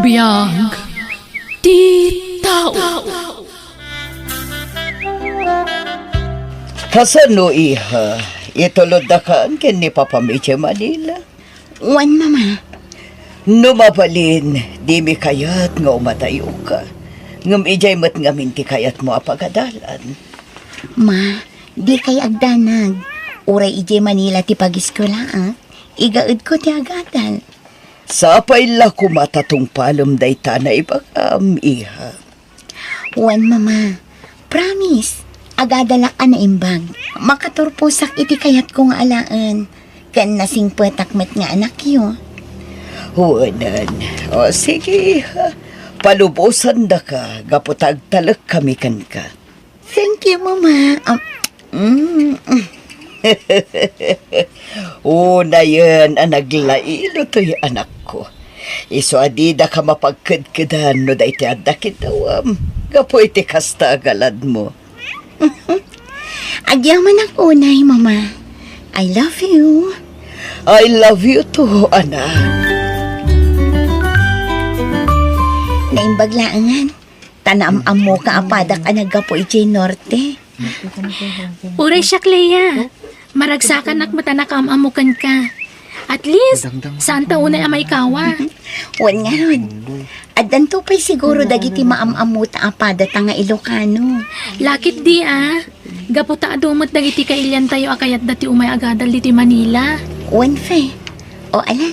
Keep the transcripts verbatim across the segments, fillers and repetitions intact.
Biag ti tao. Kasano, iha? Ituloddakan ken ni Papam idiay Manila? Wen, Mama. No mabalin, dimi kayat nga umadayoka. Ngem idiay met ngamin ti kayatmo a pagadalan. Ma, dikay agdanag. Uray idiay Manila ti pagiskwelaak, igaedko ti agadal. Sapay la koma ta tungpalem dayta a naibagam, iha. Wen, Mama. Promise, agadalak a naimbag. Makaturposak iti kayatko nga alaen. Ken nasingpetak met nga anakyo. Wen, o, sige, ha. Palubosandaka gapu ta agtalekkami kenka. Thank you, Mama. Um, mm. Unayen a naglailo toy anakko. Isu a didaka mapagkedkedan no daytoy adda kiddawam gapu iti kasta a galadmo. Agyamanak unay, Mama. I love you. I love you too, anak. Naimbag laengan. Ta naam-ammoka a padak a naggapu idiay norte. Uray siak, Lea. Maragsakanak met a nakaam-ammo kenka. At least, saanta unay a maikawa. Wen ngarud, addanto pay siguro dagiti maam-ammota a padata nga Ilocano. Lakit di, a. Gapu ta adu met dagiti kailiantayo a kayatda ti umay agadal ditoy Manila. Wen, Fe. O, ala,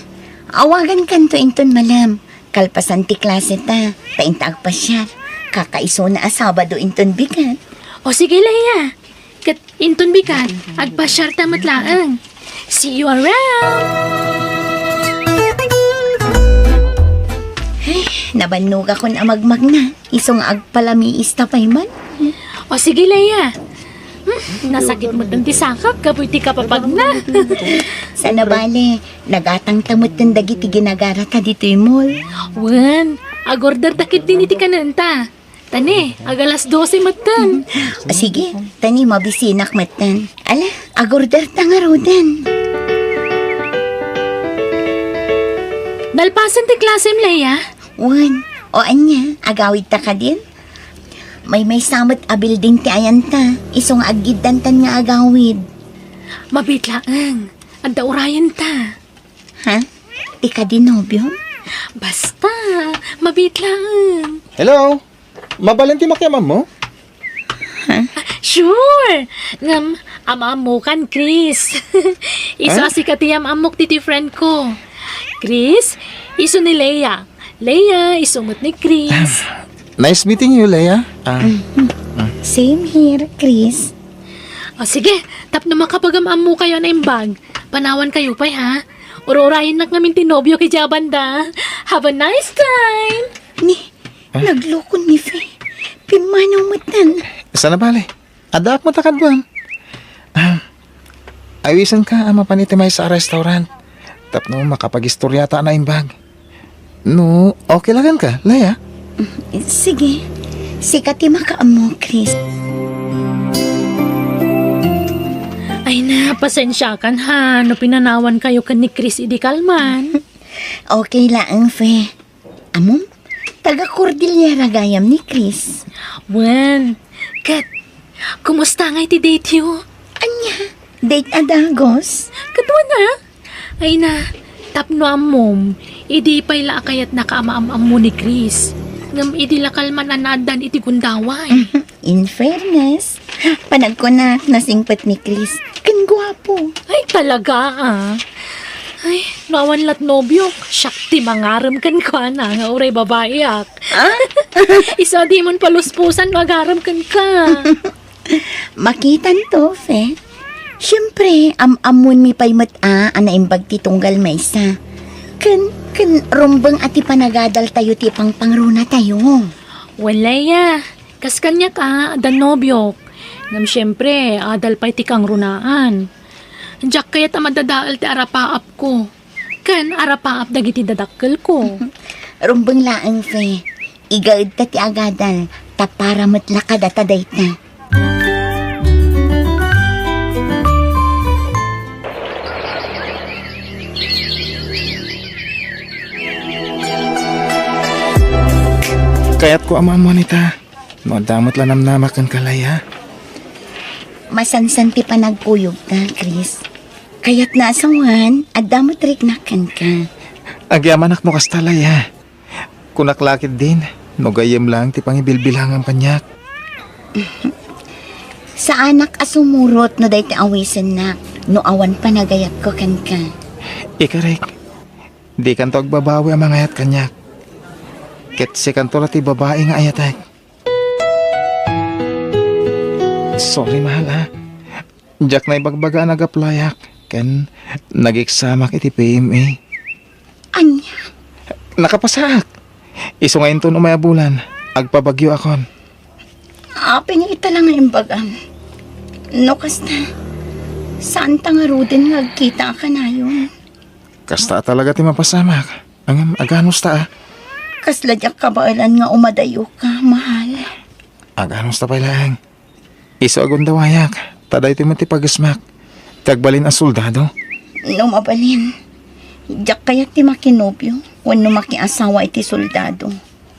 awagankanto inton malem. Kalpasan ti klaseta, ta inta agpasiar. Kakaisuna a Sabado inton bigat. O sige, Lea. Ket inton bigat, agpasiarta met laeng. See you around! Ay, nabannogakon a magmagna. Isu nga agpalamiista pay man. O sige, Lea. Hmm, nasakit met ti sakak gapu iti kapapagna. Saan a bale, nagatangta metten dagiti ginagarata ditoy mall. Wen, agorderta ketdin iti kanenta. Ta ne, agalas dose metten. O sige, ta ne, mabisinak metten. Ala, agorderta ngaruden. Nalpasen ti klasem, Lea? Wen, o ania, agawidta kadin? Maymaysa met a building ti ayanta, isu nga aggiddantan nga agawid. Mabiit laeng, adda urayenta. Ha? Ti kadi nobiom? Basta, mabiit laeng. Hello? Mabalin ti makiam-ammo? Ha? Ah, sure! Ngem, am-ammokan, Chris. Isu a sika ti am-ammok ditoy friend ko. Chris, isu ni Lea. Lea, isu met ni Chris. Nice meeting you, Lea. Ah, same here, Chris. O sige, tapno makapagam-ammokayo a naimbag, panawankayo pay, ha? Ur-urayennak ngamin ti nobiok idiay banda. Have a nice time! Ni, naglukon ni Fe. Pimmanaw metten. Saan a bale? Addaak met a kaduam. Ah, awisenka a mapan iti maysa a restaurant tapno makapagistoriata a naimbag. No, okay la kenka, Lea? Sige. Sika ti makaammo, Chris. Ay na, pasensiakan ha, no pinanawankayo ken ni Chris idi kalman. Okay laeng, Fe. Ammom, taga Cordillera gayam ni Chris. Wen, ket, kumusta ngay ti date yo? Ania? Date a dagus? Ket wen a? Ay na, tapno ammom, idi pay la a kayatnaka a maam-ammo ni Chris. Ngem idi la kalman a naaddan iti gundaway. In fairness, panagkunak, nasingpet ni Chris. Ken guapo. Ay, talaga, ah. Ay, no awan lat nobiok, siak ti mangarem kenkuana nga uray babaiak. Ah? Isu a dimon paluspusan no agarem kenka. Makitanto, Fe. Siempre, am-ammonmi pay met a, a naimbag ti tunggal maysa. Ken, ken rumbeng a ti panagadaltayo ti pangpangrunatayo. Wen, Lea, kas kaniak a, adda nobiok. Ngem siempre, adal pay ti kangrunaan. Diak kayat a madadael ti arapaapko. Ken arapaap dagiti dadakkelko. Rumbeng laeng, Fe. Igaedta ti agadal, ta para met la kadata dayta. Kayatko a maammuan ita. No adda met la namnamak kenka, Laya. Masansan ti panagkuyogta, Chris. Kayatna a sawen, adda met riknak kenka. Agyamanak no kasta, Laya. Kunak la ketdin, no gayyem laeng ti pangibilbilangam kaniak. Saanak a sumurot no dayta awisennak, no awan panagayatko kenka. Ikarek, dikanto agbabawi a mangayat kaniak. Ket sikanto la ti babai nga ayatek. Sorry, mahal, a. Diak naibagbaga a nag-applyak ken nag-examak iti P M A. Ania? Nakapasaak. Isu nga inton umay a bulan, agpabagyoakon. Apay nga ita la nga imbagam? No kasta, saanta ngaruden nga agkita a kanayon? Kasta a talaga ti mapasamak. Ngem aganusta a? Kasla diak kabaelan nga umadayoka, mahal. Aganusta pay laeng. Isu a gundawayak, ta daytoy met ti pagesmak. Ti agbalin a soldado. No mabalin, diak kayat ti makinobio wenno makiasawa iti soldado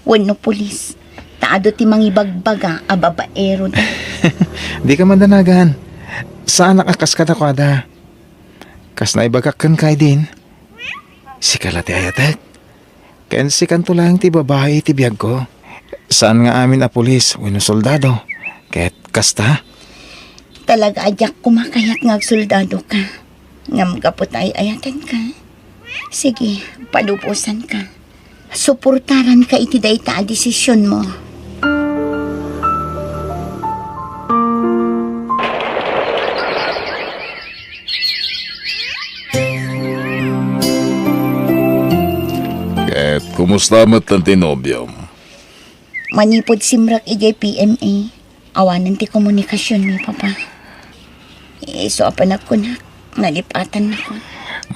wenno pulis. Ta adu ti mangibagbaga a babaeroda. Dika madanagan. Saanak a kas kadakuada. Kas naibagak kenka idin, sika la ti ayatek. Ken sikanto laeng ti babai iti biagko. Saan nga amin a pulis wenno soldado. Ket kasta? Talaga a diak koma kayat nga agsoldadoka. Ngem gapu ta ay-ayatenka, sige, palubosanka. Suportaranka iti dayta a desisionmo. Ket kumusta met ti nobiom? Manipud simrek idiay P M A, awanen ti komunikasionmi, Papa. Isu a panagkunak, nalip-atannakon.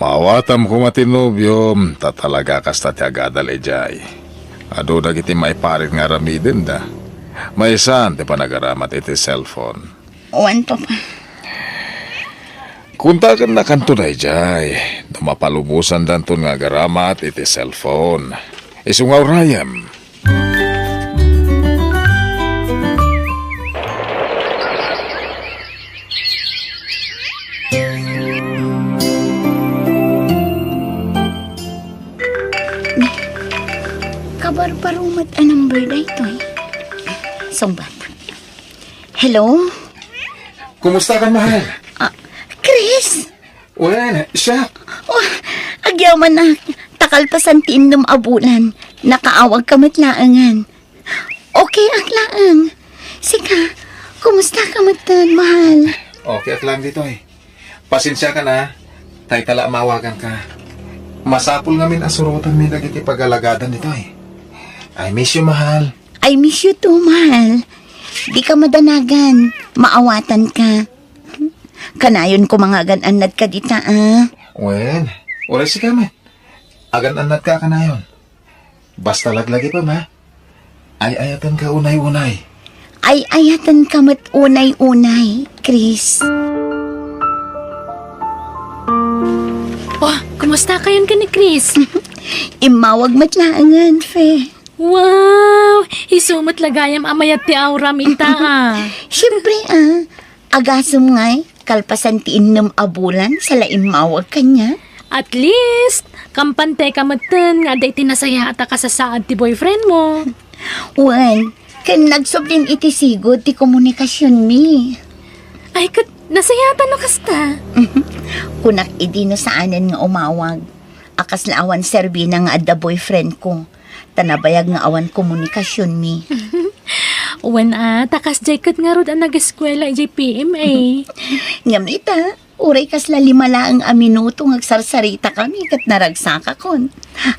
Maawatam koma ti nobiom, ta talaga kasta ti agadal idiay. Adu dagiti maiparit nga aramidenda. Maysan ti panagaramat iti cellphone. Wen, Papa. Kuntakennakanto daydiay, no mapalubosandanton nga agaramat iti cellphone. Isu nga urayem. Kabarbaro met a number daytoy. Sungbatak. Hello? Kumusta ka, mahal? Ah, Chris? Wen, siak. Oh, agyamanak. Ta kalpasan ti innem a bulan, nakaawagka met laengen. Okay ak laeng. Sika, kumusta ka metten, mahal? Okay ak laeng ditoy. Pasensiakan a, ta ita la a maawaganka. Masapul ngamin a surotenmi dagiti pagalagadan ditoy. I miss you, mahal. I miss you too, mahal. Dika madanagan. Maawatanka. Kanayon koma nga agan-annadka dita, a. Wen, uray sika met. Agan-annadka a kanayon. Basta laglagipem, a. Ay-ayatenka unay-unay. Ay-ayatenka met unay-unay, Chris. Oh, kumusta kayon ken ni Chris? Immawag met laengen, Fe. Wow! Isu met la gayam a mayat ti auram ita, a. Siyempre, a. Agasem ngay, kalpasan ti innem a bulan, sa la immawag kaniak. At least, kampanteka metten nga adda iti nasayaat a kasasaad ti boyfriend mo. Wen, ken nagsublin iti sigud ti komunikasionmi. Ay, ket nasayaatan no kasta. Kunak idi no saanen nga umawag. A kasla awan serbina nga adda boyfriend ko. Ta nabayag nga awan komunikasionmi. Wen a, ta kasdiay ket ngarud a nag-eskuela idiay P M A. Ngem ita, uray kasla lima laeng a minuto nga agsarsaritakami ket naragsakakon.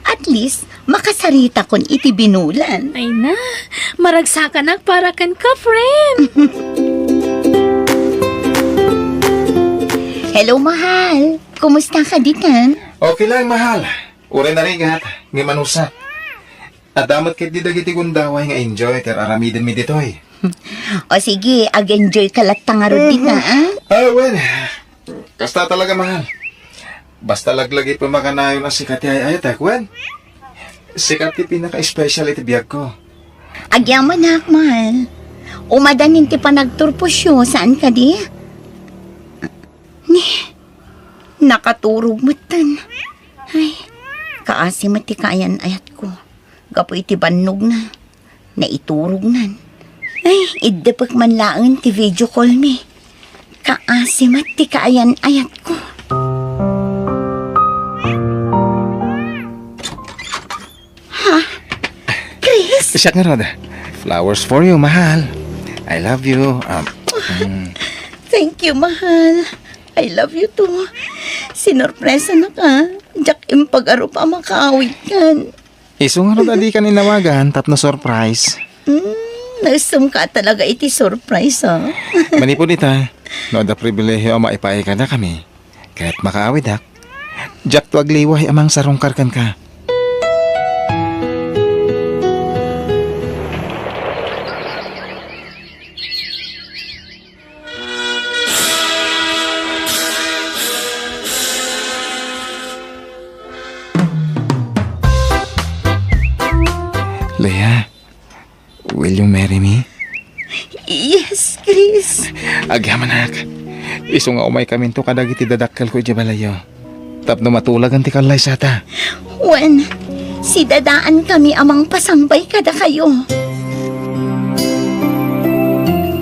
At least, makasaritakon iti binulan. Ay na, maragsakanak para kenka, friend. Hello, mahal. Kumusta ka ditan? Okay lang, mahal. Uray narigat, ngem anusat. Adda met ketdi dagiti gundaway nga enjoy ti ar-aramidenmi ditoy. O sige, ag-enjoy ka latta ngarud dita, a? Ah, wen. Kasta talaga, mahal. Basta laglagipem a kanayon a sika ti ay-ayatek, wen. Sika ti pinaka-special iti biagko. Agyamanak, mahal. Umadanin ti panagturposyo, saan kadi? Ni, nakaturog metten. Ay, kaasi met ti kaayan-ayatko. Gapu iti bannogna, naiturognan. Ay, iddepek man laeng ti video call mi. Kaasi met ti kaayan-ayatko. Ha? Chris? Siak ngarud. Flowers for you, mahal. I love you. Um, mm. Thank you, mahal. I love you too. Sinorpresanaka. Diak impag-arup a makaawidkan. Isu ngarud a dikan inawagan tapno surprise. Mm, naisumka talaga iti surprise, ah. Manipud ita, no adda pribilehiyo a maipaay kadakami, ket makaawidak, diakto agliway a mangsarungkar kenka. Leah, will you marry me? Yes, Chris. Agyamanak, isu nga umaykaminto kadagiti dadakkelko idiay balayyo tapno matulagan ti kallaysata. Wen, sidadaankami a mangpasangbay kadakayo.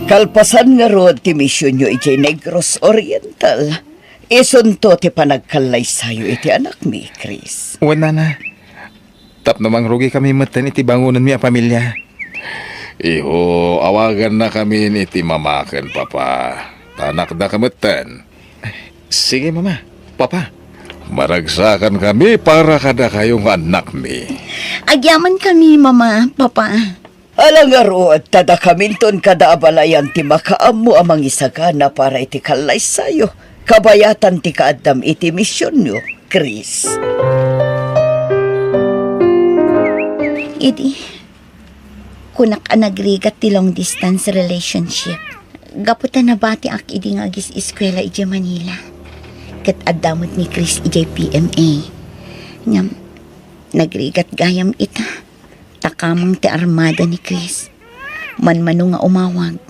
Kalpasan ngarud ti misionyo idiay Negros Oriental, isunto ti panagkallaysayo iti anakmi, Chris. Wen, Nana. Tapno mangrugikami metten iti bangonenmi a pamilia. Iho, awagannakamin iti mama ken papa. Ta anakdaka metten. Sige, mama, papa. Maragsakankami para kadakayo nga annakmi. Agyamankami, mama, papa. Ala ngarud, ta dakaminton kada a balayan ti makaammo a mangisagana para iti kallaysayo, kabayatan ti kaaddam iti misionyo, Chris. Idi, kunak a nagrigat ti long distance relationship. Gapu ta nabatiak idi nga agis-eskuela idiay Manila. Ket adda met ni Chris idiay P M A. Ngem, nagrigat gayam ita. Takamang ti armada ni Chris. Manmano nga umawag.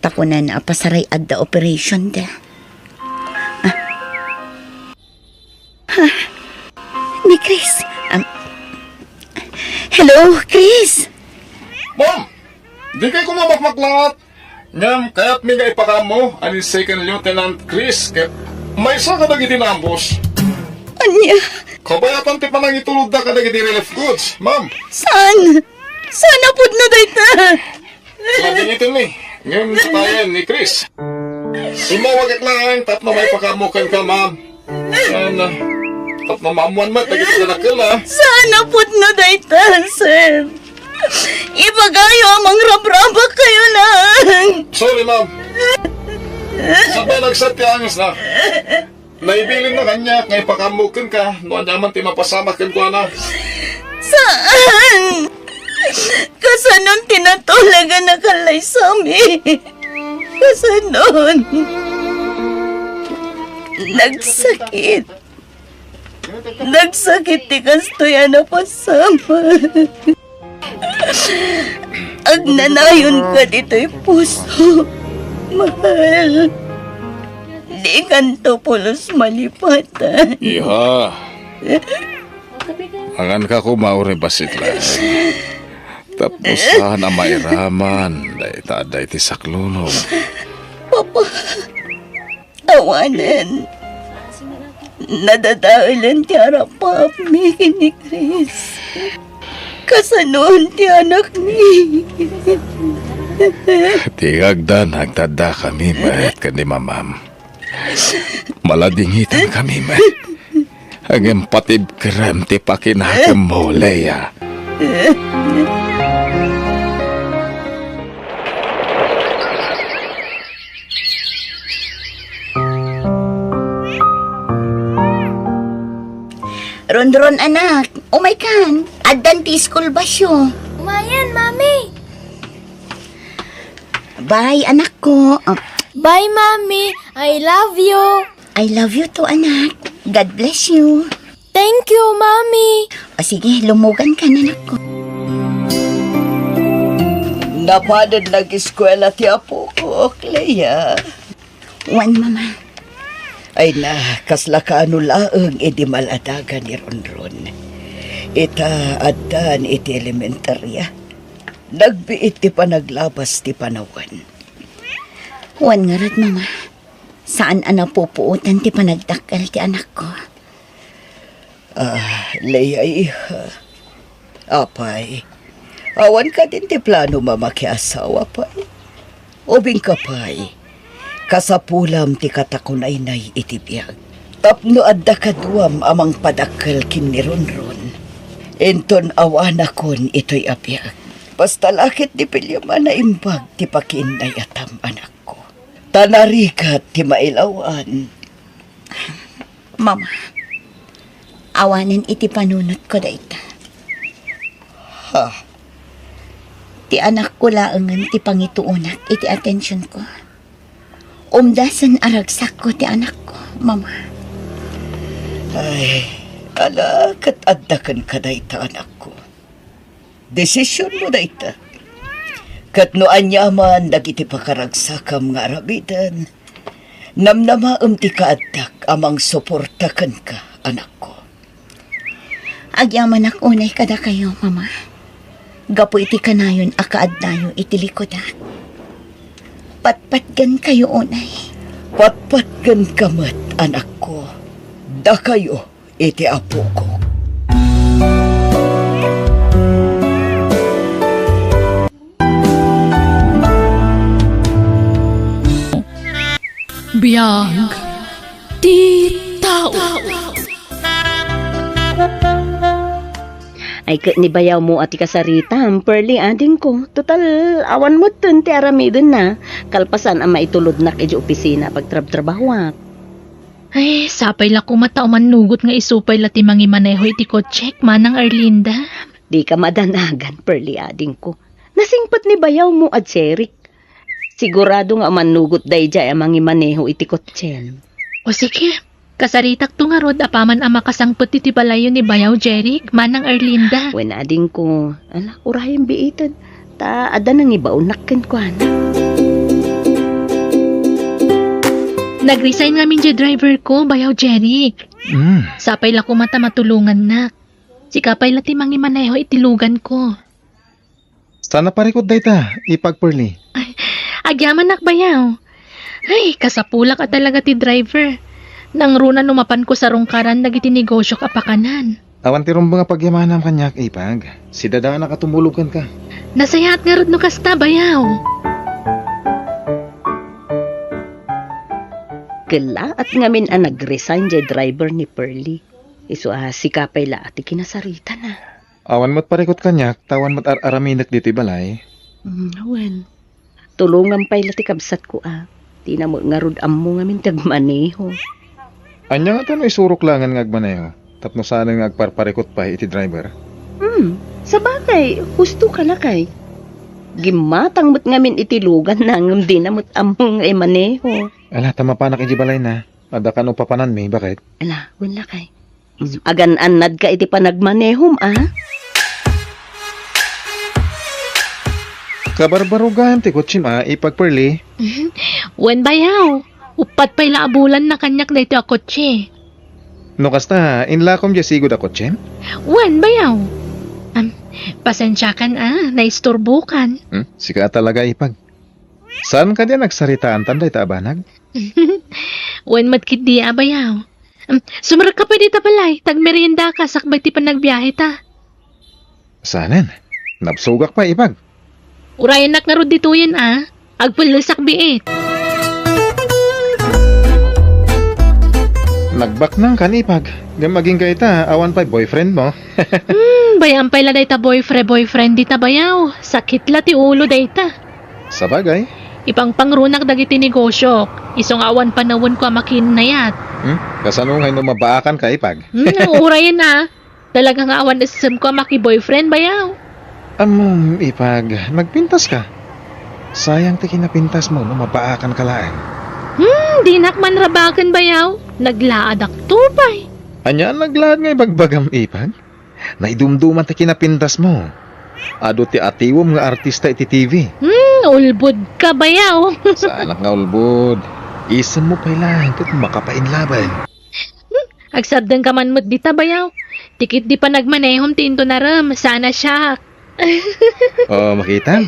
Ta kunana a pasaray adda operation da. Ah. Ha? Ni Chris. Am, hello, Chris? Ma'am! Dikay koma makmaklat! Ngem kayatmi nga ipakaammo a ni Second Lieutenant Chris ket maysa kadagiti naambos. Ania? Kabayatan ti panangitulodda kadagiti relief goods, ma'am. Saan? Saan a pudno dayta? Nadingitmi, ngem satayen ni Chris. Immawagak laeng tapno maipakaammo kenka, ma'am. Ngem, ah, tapno maammoan met dagiti kadakkel, ah. Saan a pudno dayta, sir. Ibagayo a mangrabrabakayo laeng. Sorry, ma'am. Sabay nagsat ti angesna. Naibilinna kaniak nga ipakaammo kenka no aniaman ti mapasamak kenkuana. Saan? Kasanon ti natulagan a kallaysami? Kasanon? Nagsakit. Nagsakit ti kastoy a napasamak. Agnanayon ka ditoy puso, mahal. Dikanto pulos malipatan. Iha, anganka koma uri bassit laeng. Tapno saan a mairaman dayta adda iti saklulog. Papa. Awanen. Nadadaelen ti arapaapmi ken ni Chris. Kasanon ti anakmi? Ti agdan, agtaddakami met ken ni mamam. Maladingitankami met. Ngem patibkerem ti pakinakemmo, Leah. Rondron, anak, umaykan. Addan ti school busyo. Umayen, Mami. Bye, anakko. Ah. Bye, Mami. I love you. I love you too, anak. God bless you. Thank you, Mami. O sige, lumugan ka na, anakko. Napanen nag-eskuela ti apokok, Lea. Wen, Mama. Ay na, kasla kaano laeng idi maladagan ni Ronron. Ita, addan iti elementarya. Nagbiit ti panaglabas ti panawen. Wen ngarud, Mama. Saan a napupuotan ti panagdakkel ti anakko. Ah, Lea, iha. Apay, awan kadin ti plano a makiasawa pay? Ubingka pay, kasapulam ti katakunaynay iti biag. Tapno adda kaduam a mangpadakkel ken ni Ronron. Inton awanakon itoy a biag. Basta la ket di piliam a naimbag ti pakiinnayatam, anakko. Ta narigat ti mailawan. Mama, awanen iti panunotko dayta. Ha? Ti anakko laengen ti pangituonak iti atensionko. Umdasen a ragsakko ti anakko, Mama. Ay, ala ket adda kenka dayta, anakko. Desisionmo dayta. Ket no aniaman dagiti pakaragsakam nga aramiden, namnamaem ti kaaddak a mangsuporta kenka, anakko. Agyamanak unay kadakayo, Mama. Gapu iti kanayon a kaaddayo iti likudak. Patpatgenkayo unay. Patpatgenka met, anakko. Dakayo iti apokok. Biag ti tao. Ay, ket ni bayawmo a ti kasaritam, Pearly, adingko. Total, awan metten ti aramidenna. Kalpasan a maitulodnak idiay opisina a pagtrabtrabahuak. Ay, sapay la koma ta umannugot nga isu pay la ti mangimaneho iti kotsek, Manang Erlinda. Dika madanagan, Pearly, adingko. Nasingpet ni bayawmo a Jeric. Sigurado nga umannugot daydiay a mangimaneho iti kotsem. O sige, kasaritakto ngarud apaman a makasangpet iti balayyo ni bayaw Jeric, Manang Erlinda. Wen, adingko. Ala, urayen biiten. Ta adda nangibaonnak kenkuana. Nag-resign ngamin diay driver ko, bayaw Jeric. Mm. Sapay la koma ta matulongannak. Sika pay la ti mangimaneho iti lugan ko. Saan a parikut dayta, Ipag Pearly? Ay, agyamanak bayaw. Ay, kasapulak a talaga ti driver. Nangruna no mapanko sarungkaran dagiti negosiok a pakanan. Awan ti rumbeng a pagyamanam kaniak, Ipag. Sidadanak a tumulog kenka. Nasayaat ngarud no kasta, bayaw. Kellaat ngamin a nag-resign diay driver ni Pearly. Isu a sika pay la ti kinasaritana. Awan met parikut kaniak, ta awan met ar-araminek ditoy balay. Mm, wen. Tulongam pay la ti kabsatko a. Dina met ngarud ammo ngamin ti agmaneho. Ania ngata no isurok laengen nga agmaneho, tapno saanen nga agparparikut pay iti driver? Hmm, sabagay, husto ka lakay. Gimmatang met ngamin iti luganna ngem dina met ammo nga imaneho. Ala, ta mapanak iti balayna. Adda kano papananmi, baket? Ala, wen lakay. Agan-annadka iti panagmanehom, a? Kabarbarugaem ti kotsem, a, Ipag Pearly. Wen, bayaw. Uppat pay la a bulan na kaniak daytoy a kotse. No kasta, inlakom diay sigud a kotsem? Wen, bayaw. Am, pasensiakan, a, naisturbokan. Hmm? Sika a talaga, Ipag. Saan kadi a nagsaritaantan dayta a banag? Wen met ketdi a, bayaw. Em, sumrekka pay dita balay, ta agmeriendaka sakbay ti panagbiaheta. Saanen? Nabsogak pay, Ipag. Urayennak ngarud ditoyen, a. Agpellesak biit. Nagbaknangkan, Ipag. Ngem agingga ita, awan pay boyfriendmo. Hmm, bay-am pay la dayta boyfriend, boyfriend dita bayaw. Sakit la ti ulo dayta. Sabagay. Ipangpangrunak dagiti negosiok. Isu nga awan panawenko a makiinnayat. Hmm? Kasano ngay no mabaakanka, Ipag? Hmm, urayen a. Talaga nga awan essemko a maki-boyfriend, bayaw. Ammom, Ipag, nagpintaska. Sayang ti kinapintasmo no mabaakanka laeng. Hmm, dinak man rabaken, bayaw. Naglaadak to pay. Ania a naglaad nga ibagbagam, Ipag? Naidumduman ti kinapintasmo. Adu ti atiwem nga artista iti T V. Hmm, ulbod ka, bayaw. Saanak nga ulbod. Isemmo pay laeng ket makapainlaben. Agsardeng ka man met dita, bayaw. Ti ket di panagmanehom ti intonarem, saan a siak. Oh, makita?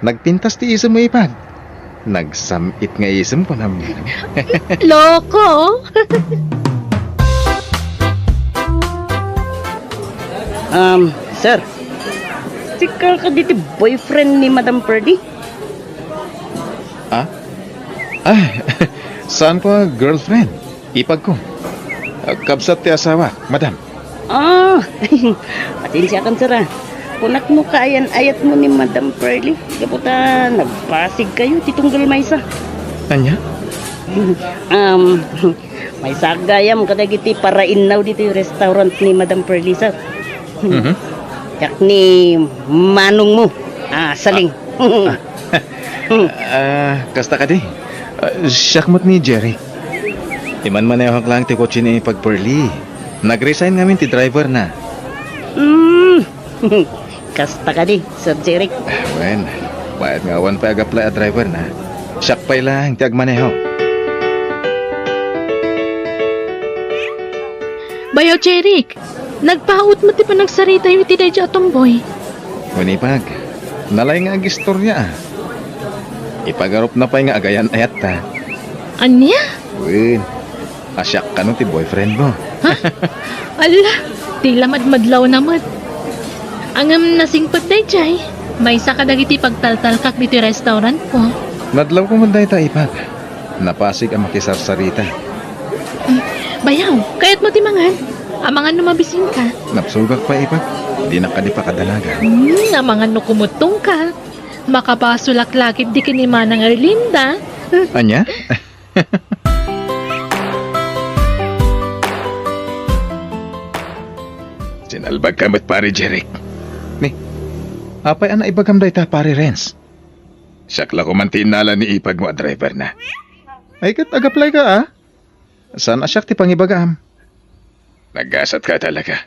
Nagpintas ti isemmo, Ipag. Nagsam-it nga isem, kunam. Loko! Um, sir. Tikal ka diti boyfriend ni Madam Purdy? Ah? Ah, saan ko a girlfriend? Ipag ko. Ah, kabsat ti asawa, madam. Ah, pasensiakan, sir, ah. Kunak no kaayan-ayatmo ni Madam Pearly. Gapu ta nagpasig kayo ti tunggal maysa. Anya? Um, maysa gayam kadagiti parainnaw ditoy restaurant ni Madam Pearly, sir. Mhm. Diak ni manong mo. Ah, saling. Ah. Ah, kasta kadi? Ah, siak met ni Jerry. Imanmanehok lang ti kotse ni Ipag Pearly. Nag-resign ngamin ti driver na. Hmm. Kasta kadi, Sir Jeric? Ah, wen, mayat nga awan pay agaplay a driver na. Siak pay lang ti agmaneho. Bayaw Jeric, nagpaut met ti panagsaritayo iti daydiay a tomboy. Wen, Ipag, nalay nga agistorya, ah. Ipagarupna pay nga agayan-ayatta. Ania? Wen, a siak kano ti boyfriend mo. Ha? Ala, ti la madmadlawna met. Ngem nasingpet daydiay, maysa kadagiti pagtaltalkak ditoy restaurantko. Nadlawko met dayta, Ipag. Napasig a makisarsarita. Mm, bayaw, kayatmo ti mangan? Amangan no mabisinka. Napsugak pay, Ipag. Dinak kadi pakadanagan. Hmm, amangan no kumuttongka. Makapasolak la ketdi ken ni Manang Erlinda. Ania? Sinalbagka met, Pare Jeric. Ni, apay a naibagam dayta, Pare Renz? Siak la koman ti innala ni ipagmo a driver na. Ay, ket agaplayka, a? Saan a siak ti pangibagam? Naggasatka talaga.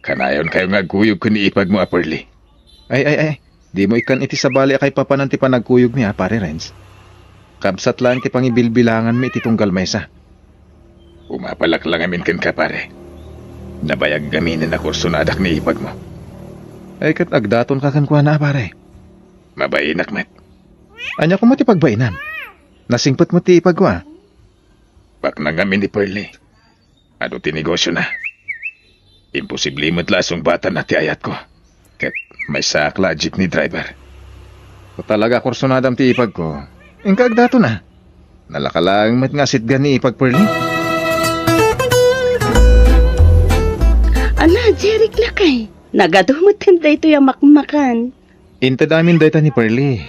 Kanayonkayo nga agkuyog ken ni ipagmo a Pearly. Ay, ay, ay. Dimo ikkan iti sabali a kaipapanan ti panagkuyogmi, a, Pare Renz. Kabsat laeng ti pangibilbilanganmi iti tunggal maysa. Umapalak la ngamin kenka, pare. Nabayag ngaminen a kursonadak ni ipagmo. Ay, ket agdatonka kenkuana, a, pare. Mabainak met. Ania koma ti pagbainam? Nasingpet met ti ipagko, a. Baknang ngamin ni Pearly. Adu ti negosiona. Imposible met la a sungbatanna ti ayatko. Ket maysaak la a jeepney driver. No talaga a kursonadam ti ipagko, inka agdatona. Nalaka laeng met nga asitgan ni Ipag Pearly. Ala, Jeric lakay. Nagadu met daytoy a makmakan. Inted amin dayta ni Pearly.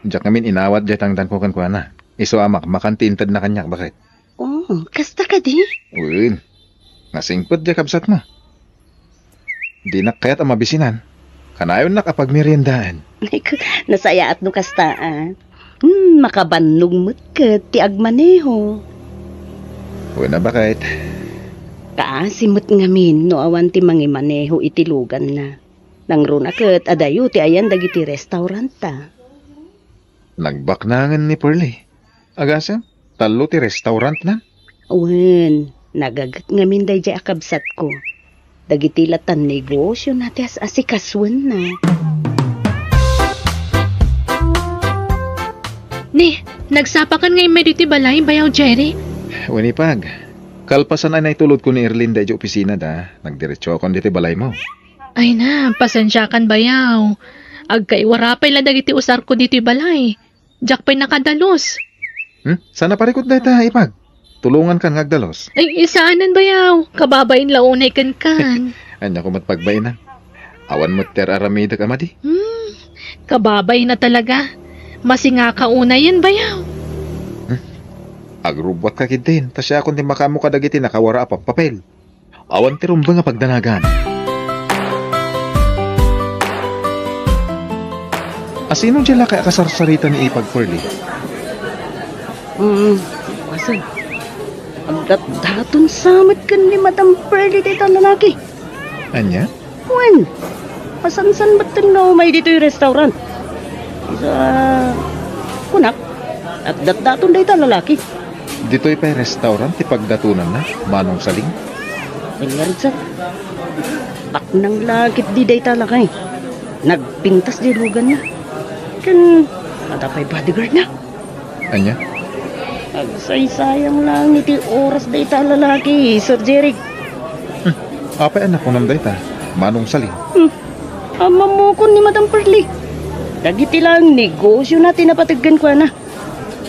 Diak ngamin inawat diay tangdanko kenkuana. Isu a makmakan ti intedna kaniak, baket. Oh, kasta kadi? Wen. Nasingpet diay kabsatmo. Dinak kayat a mabisinan. Kanayonnak a pagmeriendaen. Ay, k-, nasayaat no kasta, a. Hmm, makabannog met ket ti agmaneho. Wen a, baket. Kaasi met ngamin no awan ti mangimaneho iti luganna. Nangruna ket adayo ti ayan dagiti restauranta. Nagbaknangen ni Pearly. Agasem, tallo ti restaurantna? Wen, nagaget ngamin daydiay a kabsatko. Dagiti latan negosiona ti as-asikasuenna. Ni, nagsapakan nga immay ditoy balay, bayaw Jeric? Wen, Ipag. Kalpasan a naitulodko ni Erlinda idiay opisinada, nagdiretsokon ditoy balaymo. Ay na, pasensiakan, bayaw. Agkaiwara pay la dagiti usarko ditoy balay. Diak pay nakadalus. Hmm? Saan a parikut dayta, Ipag? Tulongankan nga agdalus. Ay, saanen, bayaw. Kababain la unay kenkan. Ania koma ti pagbainam? Awan met ti ar-aramidek a madi. Hmm, kababain a talaga. Masingaka unayen, bayaw. Hmm? Agrubbuatka ketdin, ta siakon ti makaammo kadagiti nakawara a pappapel. Awan ti rumbeng a pagdanagan. A, sino diay lakay a kasarsarita ni Ipag Pearly? Mm, asan? Agdatdaton sa met ken ni Madam Pearly dayta a lalaki. Ania? Wen, Masansan met no umay ditoy restaurant. Isu a, kunak, agdatdaton dayta a lalaki. Ditoy pay restaurant ti pagdatonanna, Manong Saling? Wen ngarud, sir. Paknang la ketdi dayta a lalaki. Nagpintas diay luganna. Ken adda pay bodyguardna. Ania? Agsaysayang laeng iti oras dayta a lalaki, Sir Jeric. Hmm. Apay a nakunam dayta, Manong Saling? Hmm. Ammamokon ni Madam Pearly. Dagiti laeng negosiona ti napateg kenkuana.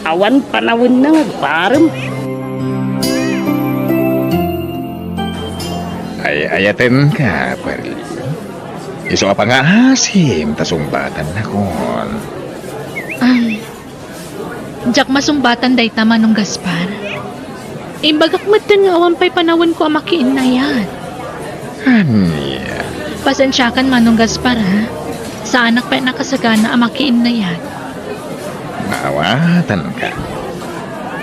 Awan panawenna nga agparem. Ay-ayatenka, Pearly. Isu a pangaasim ta sungbatannakon. Ay, diak masumbatan dayta, Manong Gaspar. Imbagak metten nga awan pay panawenko a makiinnayat. Ania? Pasensiakan, Manong Gaspar, ha? Saanak pay a nakasagana a makiinnayat. Maawatanka.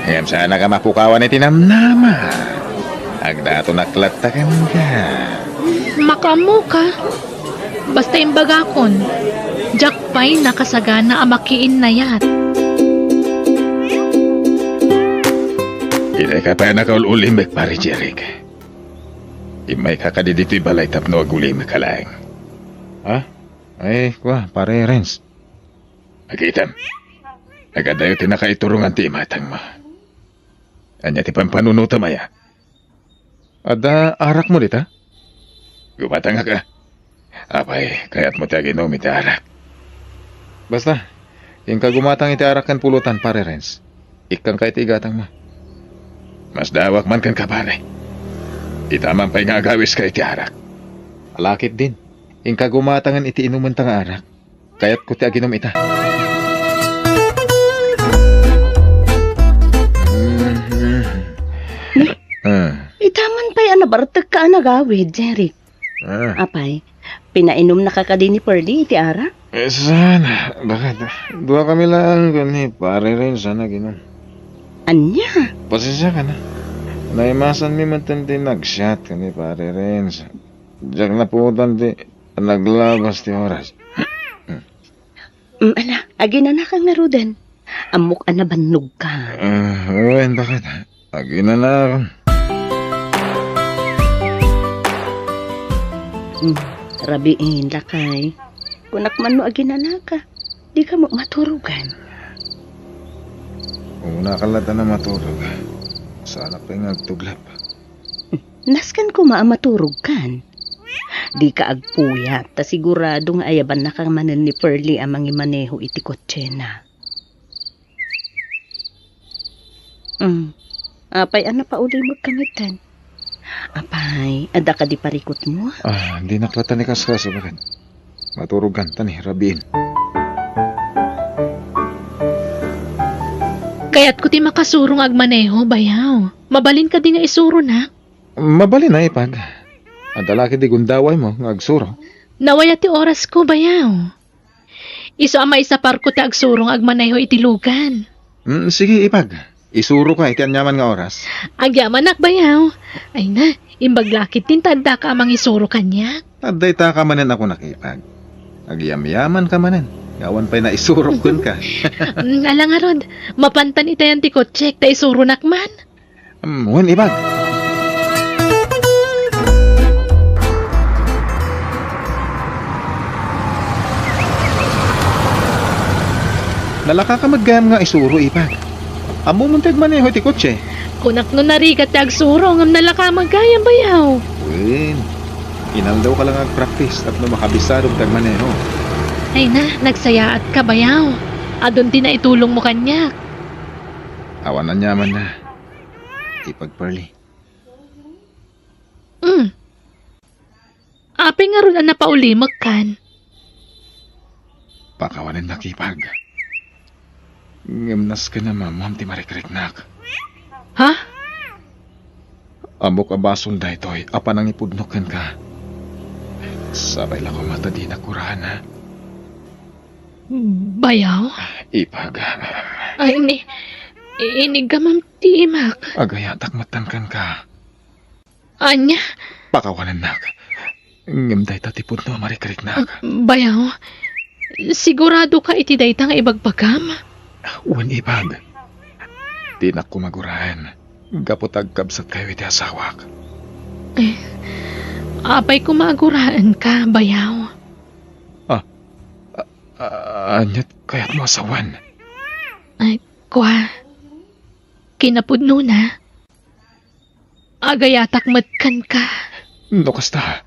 Ngem saanak a mapukawan iti namnama. Agdatonak latta kenka. Makaammoka. Basta imbagakon, diak pay nakasagana a makiinnayat. Itay ka pay a nakaul-ulimek, Pare Jeric. Immayka kadi ditoy balay tapno agulimeka laeng. Ha? Ay, kua, Pare Renz. Nakitam. Nagadayo ti nakaiturongan ti imatangmo. Ania ti pampanunotem aya? Adda arakmo dita? Gumatangak a. Apay, kayatmo ti aginom iti arak? Basta, inka gumatang iti arak ken pulutan, Pare Renz. Ikkanka iti igatangmo. Masdaawak man kenka, pare. Ita man pay nga agawiska iti arak. Ala ketdin, inka gumatangen iti inumenta nga arak. Kayatko ti aginom ita. Mm-hmm. Ni, Ah. Ita man pay a nabartekka a nagawid, Jeric. Ah. Apay, pinainumnaka kadi ni Pearly iti arak? Eh, saan? Bakit? Duakami laeng ken ni Pare Renz a naginom. Ania? Pasensiakan a. Naimasanmi metten ti nagsiat ken ni Pare Renz. Diak napuotan ti naglabas ti oras. Mm, ala, aginanaka ngaruden. Ammok a nabannogka. Ah, wen, bakit? Aginanakon. Mm, rabiin, lakay. Kunak man no aginanaka, dika met maturogan. Unaka latta a maturog. Saanak pay nga agtuglap. Nasken koma a maturogkan. Dika agpuyat, ta sigurado nga ayabannaka manen ni Pearly a mangimaneho iti kotsena. Mm. Apay a napaulimekka metten? Apay, adda kadi parikutmo? Ah, dinak latta ni kaskaso, bakit? Maturogkan, ta ni, rabiin. Kayatko ti makasuro nga agmaneho, bayaw. Mabalin kadi nga isuronak? Mabalin a, ipag. Adda la kadi gundawaymo nga agsuro? Nawayaw ti orasko, bayaw. Isu a maisaparko ti agsuro nga agmaneho iti lugan. Mm, sige, ipag. Isuroka iti aniaman nga oras. Agyamanak, bayaw. Ay na, imbag la ketdin ta addaka a mangisuro kaniak. Adda itaka manen a kunak, ipag. Agyamyamanka manen. Nga awan pay naisurok kenka. Mm, ala ngarud, mapantan itayan ti kotsek ta isuronak man. Hmm, wen, ipag. Nalakaka met gayam nga isuro, ipag. Ammom ti agmaneho iti kotse? Kunak no narigat ti agsuro, ngem nalaka met gayam, bayaw. Wen, inaldawka la nga agpraktis tapno makabisadom ti agmaneho. Ay na, nagsayaatka, bayaw. Adun ti naitulongmo kaniak. Awan aniamanna. Ipag Pearly. Mm. Apay ngarud a napaulimekkan? Pakawanennak, ipag. Ngem nasken a maammoam ti marikriknak. Ha? Ammok a basol daytoy a panangipudnok kenka. Sapay la koma ta dinak kuraen, ha? Bayaw? Ipag. Ay, ni, iniggamam ti imak. Agayatak metten kenka. Ania? Pakawanennak. Ngem dayta ti pudno a marikriknak. Bayaw, sigurado ka iti dayta nga ibagbagam? Wen, ipag. Dinak koma guraen gapu ta agkabsatkayo iti asawak. Eh, apay koma a guraenka, bayaw? Ah, a-, a-, aniat kayatmo a sawen? Ay, kua, kinapudnona, agayatak met kenka. No kasta,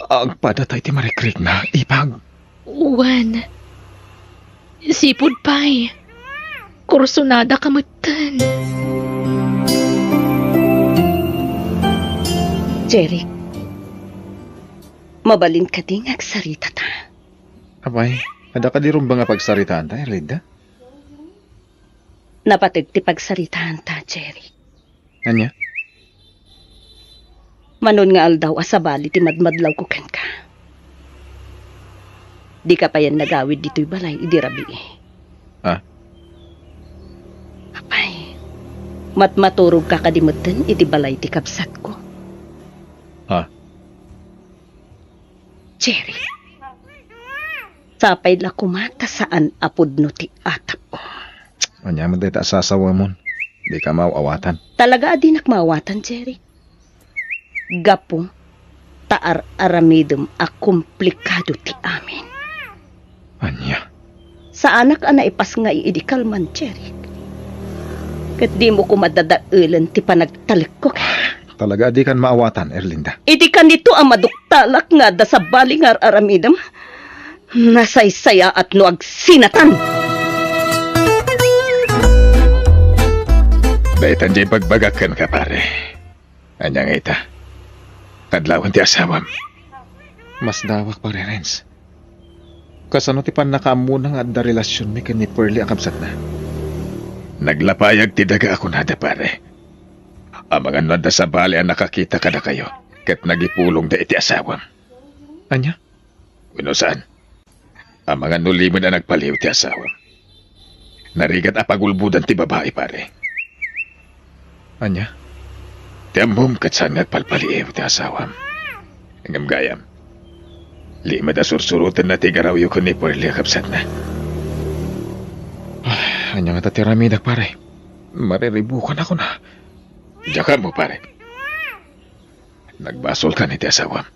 agpadata iti marikrikna, ipag. Wen, sipud pay, kursunada ka metten. Jeric, mabalin kadi nga agsaritata? Apay, adda kadi rumbeng a pagsaritaanta, Erlinda? Napateg ti pagsaritaanta, Jeric. Ania? Manon nga aldaw a sabali ti madmadlawko kenka. Dika payen nagawid ditoy balay idi rabii. Ah? Apay, matmaturogka kadi metten iti balay ti kabsatko? Ah? Jeric, sapay la koma ta saan a pudno ti atapko. Ania met dayta a sasawemon? Dika maaw-awatan. Talaga a dinak maawatan, Jeric. Gapu ta ar-aramidem a komplikado ti amin. Ania? Saanak a naipasngay idi kalman, Jeric. Ket dimo koma dadaelen ti panagtalekko. Talaga a dikan maawatan, Erlinda. Idi kanito a maduktalak nga adda sabali nga ar-aramidem, nasaysayaat no agsinatan. Daytan diay ibagbagak kenka, pare. Ania nga ita? Kadlawen ti asawam. Masdawak, Pare Renz. Kasano ti pannakaammona nga adda relasionmi ken ni Pearlie a kabsatna? Naglapayag ti daga a kunada, pare. Amangan no adda sabali a nakakita kadakayo ket nagipulongda iti asawam. Ania? Wenno saan? Amangan no limed a nagbaliw ti asawam. Narigat a pagulbodan ti babai, pare. Ania? Ti ammom ket saan nga agpalpaliiw ti asawam. Ngem gayam, limed a sursurotenna ti garawyo ken ni Pearlie a kabsatna. Ah, ania ngata ti aramidak, pare? Mariribukan ako na. Diak ammo, pare. Nagbasolkan iti asawam.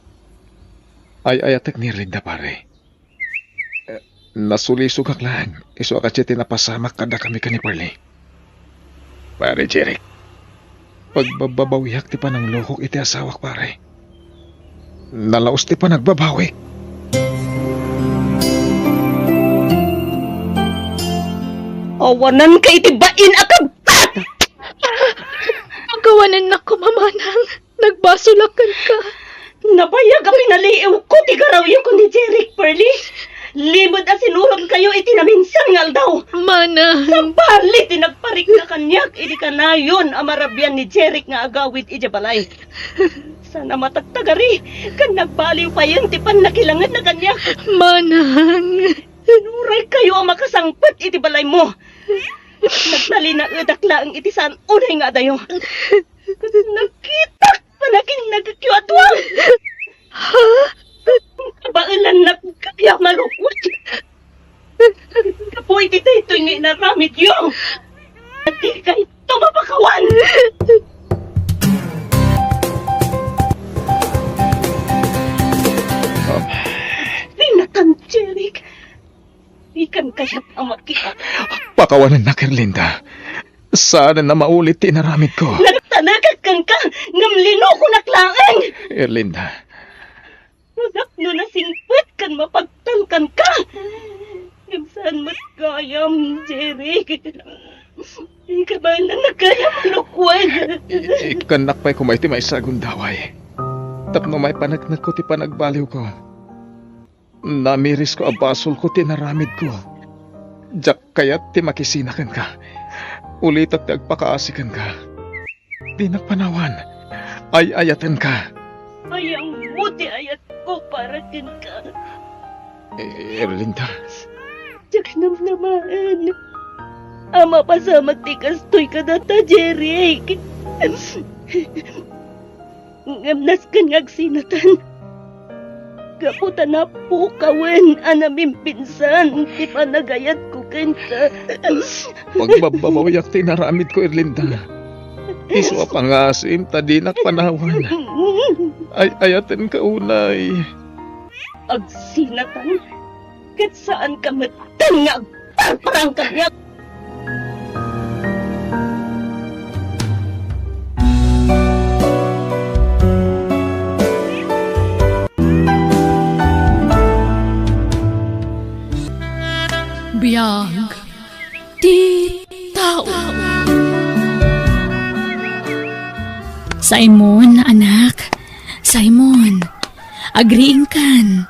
Ay-ayatek ni Erlinda, pare. Eh, nasulisogak laeng, isu a kasdiay ti napasamak kadakami ken ni Pearlie. Pare Jeric, pagbababawiak ti pananglokok iti asawak, pare. Nalaus ti panagbabawik. Awananka iti bain a kabtat! Pakawanennak koma, manang. Nagbasolak kenka. Nabayag a pinaliiwko ti garawyo ken ni Jeric, Pearlie. Limed a sinurotkayo iti naminsan nga aldaw. Manang. Sabali ti nagparikna kaniak idi kanayon a marabian ni Jeric nga agawid idiay balay. Saan a matagtagari ken nagbaliw payen ti pannakilangenna kaniak. Manang. Inuraykayo a makasangpet iti balaymo. Nagtalinaedak laeng iti saan unay nga adayo. Nakitak panakinnagekyo a dua. Ha? Kabaelannak gayam a lukot. Gapu iti daytoy nga inaramidyo, dikayto mapakawan. Dinatan, Jeric. Dikan kayat a makita. Pakawanennak, Erlinda. Saanen a maulit ti inaramidko. Nagtalekak kenka, ngem linukonak laeng. Erlinda. Anak no nasingpet ken mapagtalkanka. Ngem saan met gayam, Jeric. Ikabaelannak gayam a lukwen. I-, ikkannak pay koma iti maysa a gundaway. Tapno maipaneknekko ti panagbaliwko. Namirisko a basolko ti inaramidko. Diak kayat ti makisina kenka. Ulitek ti agpakaasi kenka. Dinak panawan. Ay-ayatenka. Ayangmo ti ayatko para kenka. Eh, Erlinda. Diak namnamaen a mapasamak ti kastoy kadata, Jeric. Ngem nasken nga agsinatan. Gapu ta napukawen a namimpinsan ti panagayatko kenka. Pagbabbabawiak ti inaramidko, Erlinda. Isu a pangasim ta dinak panawan. Ay-ayatenka unay. Agsinatan, ket saanka metten nga agparparang kaniak. Biag ti tao. Simon, anak. Simon, agriingkan.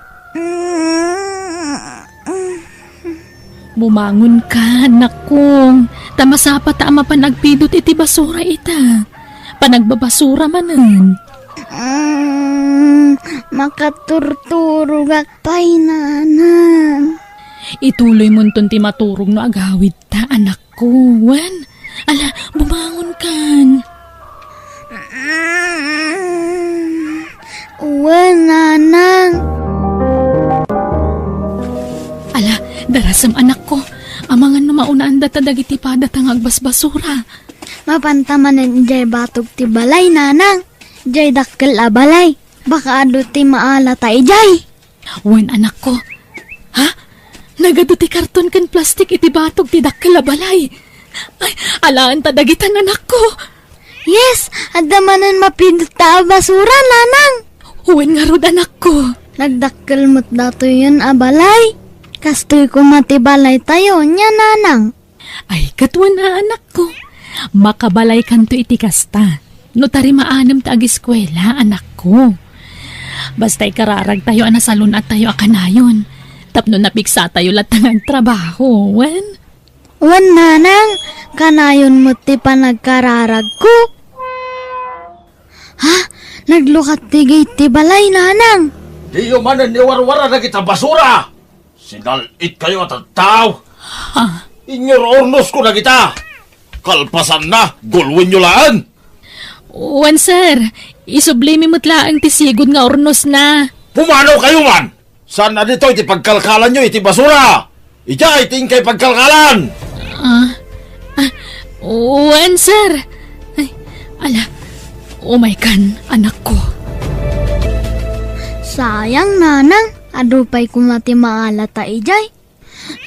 Bumangonka, anakko. Ta masapa ta a mapan agpidut iti basura ita. Panagbabasura manen. Mm, makaturturogak pay, nanang. Ituloymonton ti maturog no agawidta, anakko. Wen, ala, bumangonkan. Wen, nanang. Ala, darasem, anakko. Amangan no maunaan data dagiti padata nga agbasbasura. Mapanta manen idiay batog ti balay, nanang. Idiay dakkel a balay. Baka adu ti maalata idiay. Wen, anakko. Ha? Nagadu ti karton ken plastik iti batog ti dakkel a balay. Ay, alaen ta dagitan, anakko. Yes, adda manen mapidut ta a basura, nanang. Wen ngarud, anakko. Nagdakkel met datoyen a balay. Kastoy koma ti balaytayo, nia, nanang. Ay, ket wen a, anakko. Makabalaykanto iti kasta. No ta rimaanem ta agiskuela, anakko. Basta ikararagtayo a nasalun-attayo a kanayon. Tapno napiksatayo latta nga agtrabaho, wen? Wen, nanang, kanayon met ti panagkararagko. Ha? Naglukat ti gate ti balay, nanang. Diyo manen iwarwara dagita basura! Sinal-itkayo a tattao! Ha? Inyor urnosko dagita! Kalpasanna, gulwenyo laeng! Wen, sir. Isublimi met laeng ti sigud nga urnosna. Pumanaw kayo man! Saan a ditoy ti pagkalkalanyo iti basura? Idiay ti inkay pagkalkalan! Ah, ah, wen, sir. Ay, ala, umaykan, anakko. Sayang, nanang. Adu pay koma ti maalata idiay.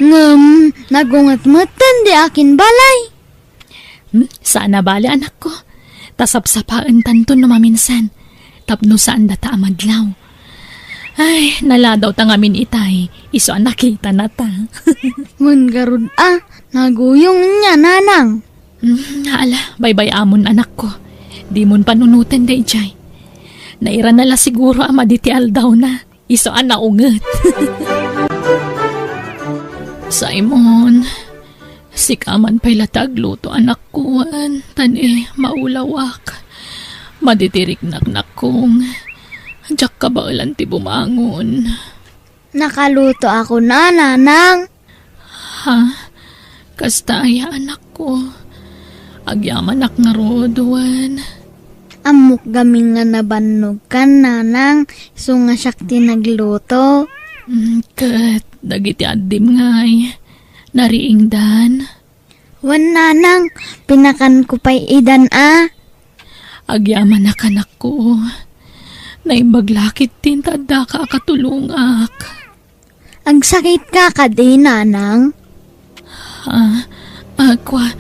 Ngem, nagunget metten di akin balay. Hmm, saan a bale, anakko. Ta sapsapaentanto no maminsan. Tapno saan data a madlaw. Ay, naladawta ngamin itay. Isu a nakitanata. Wen ngarud a, naguyong nia, nanang. Hmm, ala, baybay-amon, anakko. Dimon panunoten daydiay. Nairana la siguro a madi ti aldawna. Isu a naunget. Simon, sika man pay la ti agluto, anakko, wen, ta ni maulawak. Madi ti riknak, nakkong. Diak kabaelan ti bumangon. Nakalutoakon a, nanang. Ha? Kasta aya, anakko? Agyamanak ngarud, wen? Ammok gamin nga nabannogkan, nanang, isu nga siak ti nagluto. Mm, ket dagiti addim ngay, nariingdan? Wen, nanang, pinakanko pay idan a. Agyamanak, anakko. Naimbag la ketdin ta addaka a katulongak. Agsakitka kadi, nanang? Ah, ah, kua,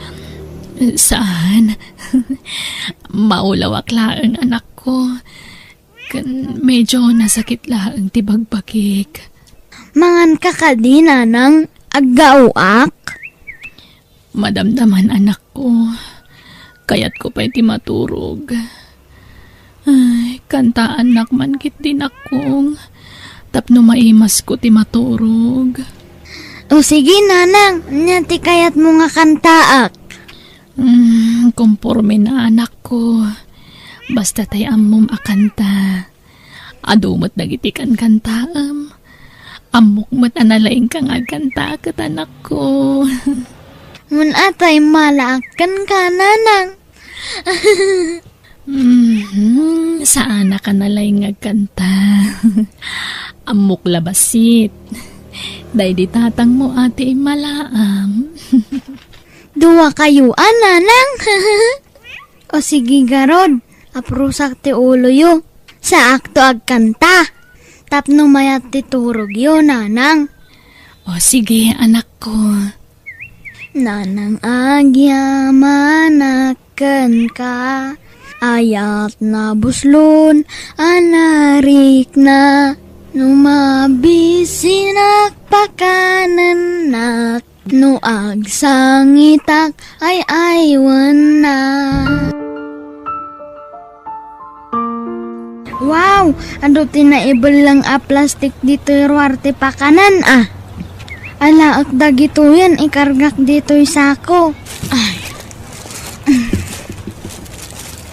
saan. Maulawak laeng, anakko. Ken medyo nasakit laeng ti bagbagik. Manganka kadi, nanang? Aggaoak? Madamdaman, anakko. Kayatko pay ti maturog. Ay, kantaannak man ketdi, nakkong, tapno maimasko ti maturog. O sige, nanang, ania ti kayatmo nga kantaak? Mm, komporme na, anakko. Basta tay ammom a kanta. Adu met dagiti kankantaem. Ammok met a nalaingka nga agkanta ket, anakko. Mun atay malaak kenka, nanang. Mhm, saanaka nalaing nga agkanta. Ammok la bassit. Daydi tatangmo a ti immalaam. Dua kayo a, nanang. O sige garud, aprusak ti uloyo. Saakto agkanta. Tapno mayat ti turogyo, nanang. O sige, anakko. Nanang, agyamanak kenka, ayat nabuslon a narikna. No mabisinak, pakanennak, no agsangitak, ay-aywennak. Wow! Adu ti naibelleng a plastik ditoy ruar ti pakanan, a. Alaek dagitoyen, ikargak ditoy sako. Ay.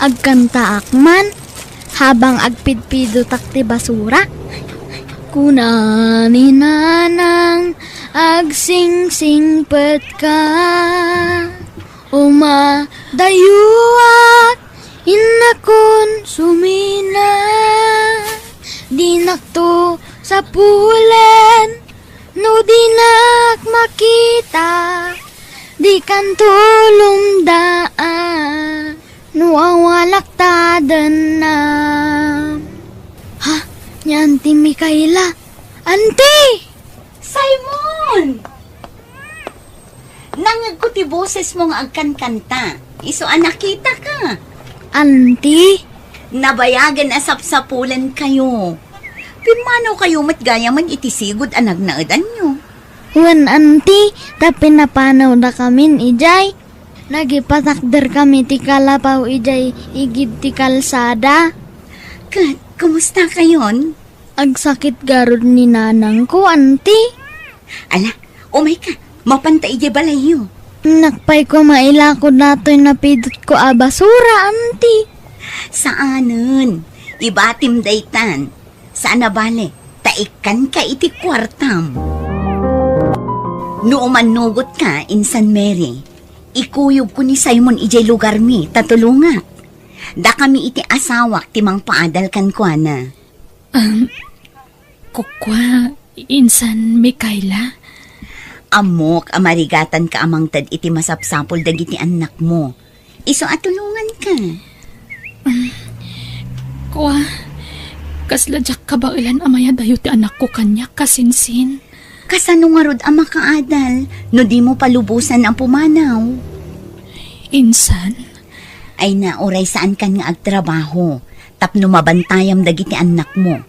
Agkantaak man, habang agpidpidotak ti basura. Kuna ni Nanang, agsingsingpetka. Uma, dayuak, innakon sumina. Dinakto sapulen, no dinak makita. Dikan tulongda, a, no awalak tadenna. Ha? Ni Auntie Micaela? Auntie! Simon! Nangngegko ti bosesmo nga agkankanta. Isu a nakitaka. Auntie? Nabayagen a sapsapulenkayo. Pimmanaw kayo met gayamen iti sigud a nagnaedanyo. Wen, Auntie, ta pinapanawdakamin idiay. Nagipatakderkami ti kalapaw idiay igid ti kalsada. Ket, kumusta kayon? Agsakit garud ni nanangko, Auntie. Ala, umayka, mapanta idiay balayyo. Nakpay ko mailako datoy napidotko a basura, Auntie. Saanen, ibatim daytan. Saan a bale, ta ikkanka iti kuartam. No umannugotka, Insan Mary, ikuyogko ni Simon idiay lugarmi ta tulongak. Dakami iti asawak ti mangpaadal kenkuana. Um, kukua, Insan Micaela? Ammok a marigatanka a mangted iti masapsapul dagiti annakmo. Isu a tulonganka. Um, kua, kasla diak kabaelan a mayadayo ti anakko kaniak, kasinsin. Kasano ngarud a makaadal no dimo palubosan a pumanaw? Insan? Ay na, uray saankan nga agtrabaho tapno mabantayam dagiti annakmo.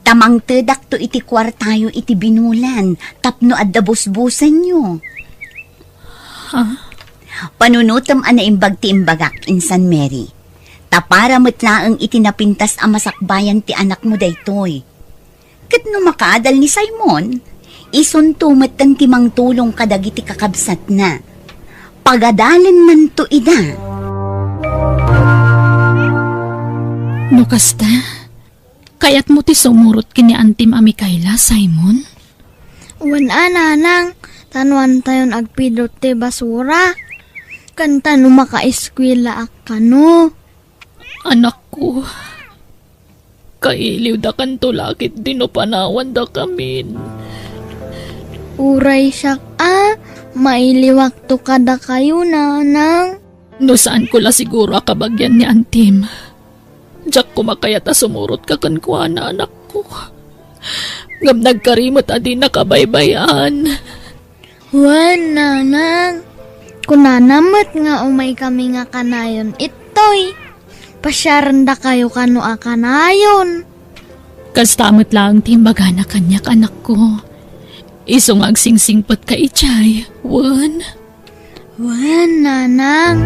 Ta mangtedakto iti kuartayo iti binulan tapno adda busbusenyo. Ha? Panunotem a naimbag ti imbagak, Insan Mary. Ta para met laeng iti napintas a masakbayan ti anakmo daytoy. Ket no makaadal ni Simon, isunto metten ti mangtulong kadagiti kakabsatna. Pagadalennanto ida. No kasta, kayatmo ti sumurot ken ni Antim a Micaela, Simon? Wen a, nanang, ta no antayon agpidot ti basura. Ken ta no makaeskuelaak kano. Anakko, kailiwdakanto la ketdi no panawandakamin. Uray siak a, mailiwakto kadakayo, nanang. No saanko la siguro a kabagian ni Antim, diak koma kayat a sumurotka kenkuana, anakko. Ngem nagkari met a dinnak kabaybay-an. Wen, nanang. Kunana met nga umaykami nga kanayon ittoy. Pasiarendakayo kano a kanayon. Kasta met laeng ti imbagana kaniak, anakko. Isu nga agsingsingpetka idiay, wen? Wen, nanang.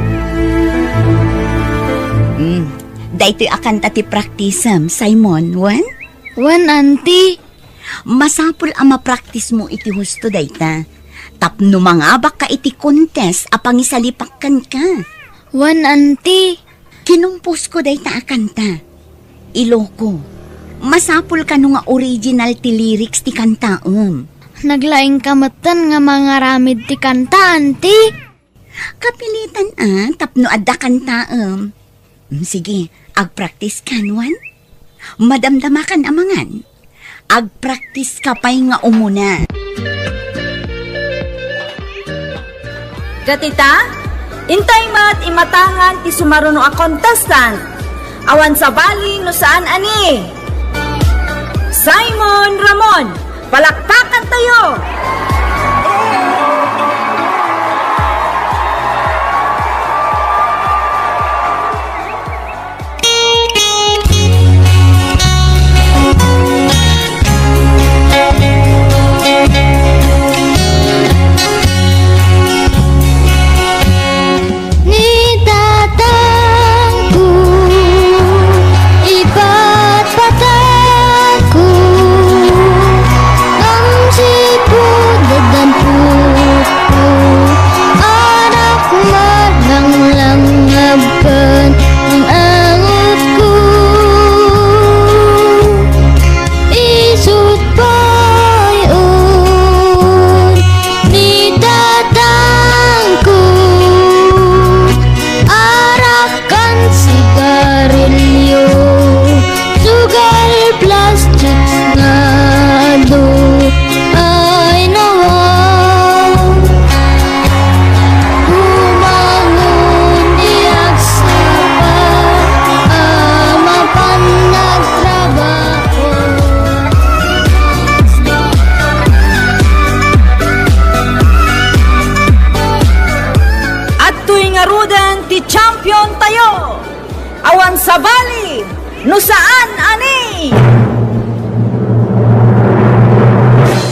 Hmm, daytoy a kanta ti praktisem, Simon, wen? Wen, anti. Masapul a mapraktismo iti husto dayta. Tapno mangabakka iti contest a pangisalipak kenka. Wen, anti. Kinumposko dayta a kanta. Iloko, masapul kano nga original ti lyrics ti kantaem. Naglaingka metten nga mangaramid ti kanta, anti? Kapilitan a tapno adda kantaem. Mm, sige, agpraktis kan, wen? Madamdamakan a mangan. Agpraktiska pay nga umuna. Ket ita, intay met imatangan ti sumaruno a contestant. Awan sabali no saan a ni Simon Ramon. Palakpakantayo! Ni tatangko, ipatpatangko, ngem sipud daddampuko, anak, marlanglangabkan ang angutko. Isut' pay un ni tatangko, arak kan sigarilyo, sugal plastik nga adu ay nawa. Bumangon ti agsapa a mapan nagtrabaho. Adtoy ngaruden ti champion tayo. Awan sabali no saan a ni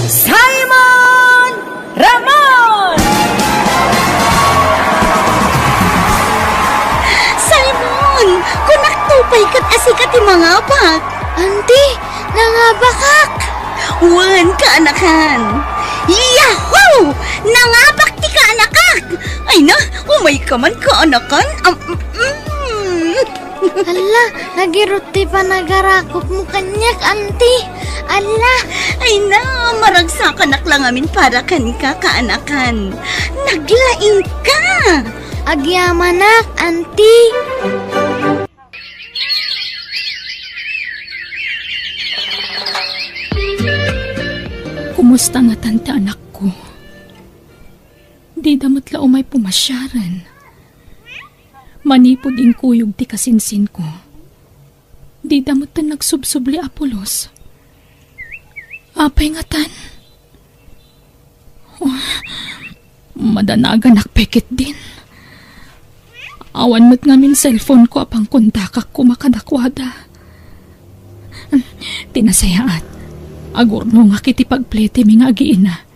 Simon Ramon! Simon, kunakto pay ket asika ti mangapak. Auntie, nangabakak! Wen, kaanakan. Yahoo! Nangabak ti kaanakak! Ay na, umayka man, kaanakan. Am, mm, mm. Alla, nagirut ti panagarakopmo kaniak, auntie. Alla! Ay na, maragsakanak la ngamin para kenka, kaanakan. Naglaingka! Agyamanak, auntie. Kumusta ngatan ti anakko? Dida met la umay pumasiaren. Manipud inkuyog ti kasinsinko, dida metten nagsubsubli a pulos. Apay ngatan? Oh, madanaganak pay ketdin. Awan met ngamin cellphone-ko a pangkontakak koma kadakuada. Ti nasayaat, agurnongak iti pagpletimi nga agiina.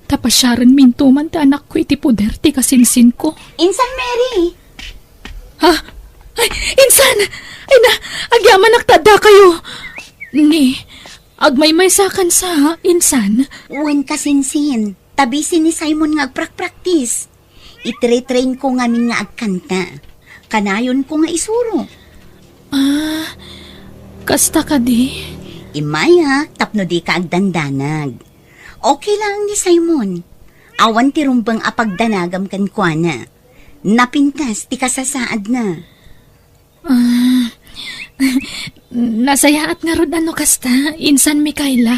Ta pasiarenminto man ti anakko iti poder ti kasinsinko. Insan, Mary! Ha? Ay, insan! Ay na, agyamanak ta addakayo. Ni, agmaymaysakan sa, insan? Wen, kasinsin, ta busy ni Simon nga agprakpraktis. Itre-train ko ngamin nga agkanta. Kanayonko nga isuro. Ah, kasta kadi? Immayak tapno dika agdandanag. Okay lang ni Simon. Awan ti rumbeng a pagdanagam kenkuana. Napintas ti kasasaadna. Ah, nasayaat ngarud a no kasta, insan Mikaela.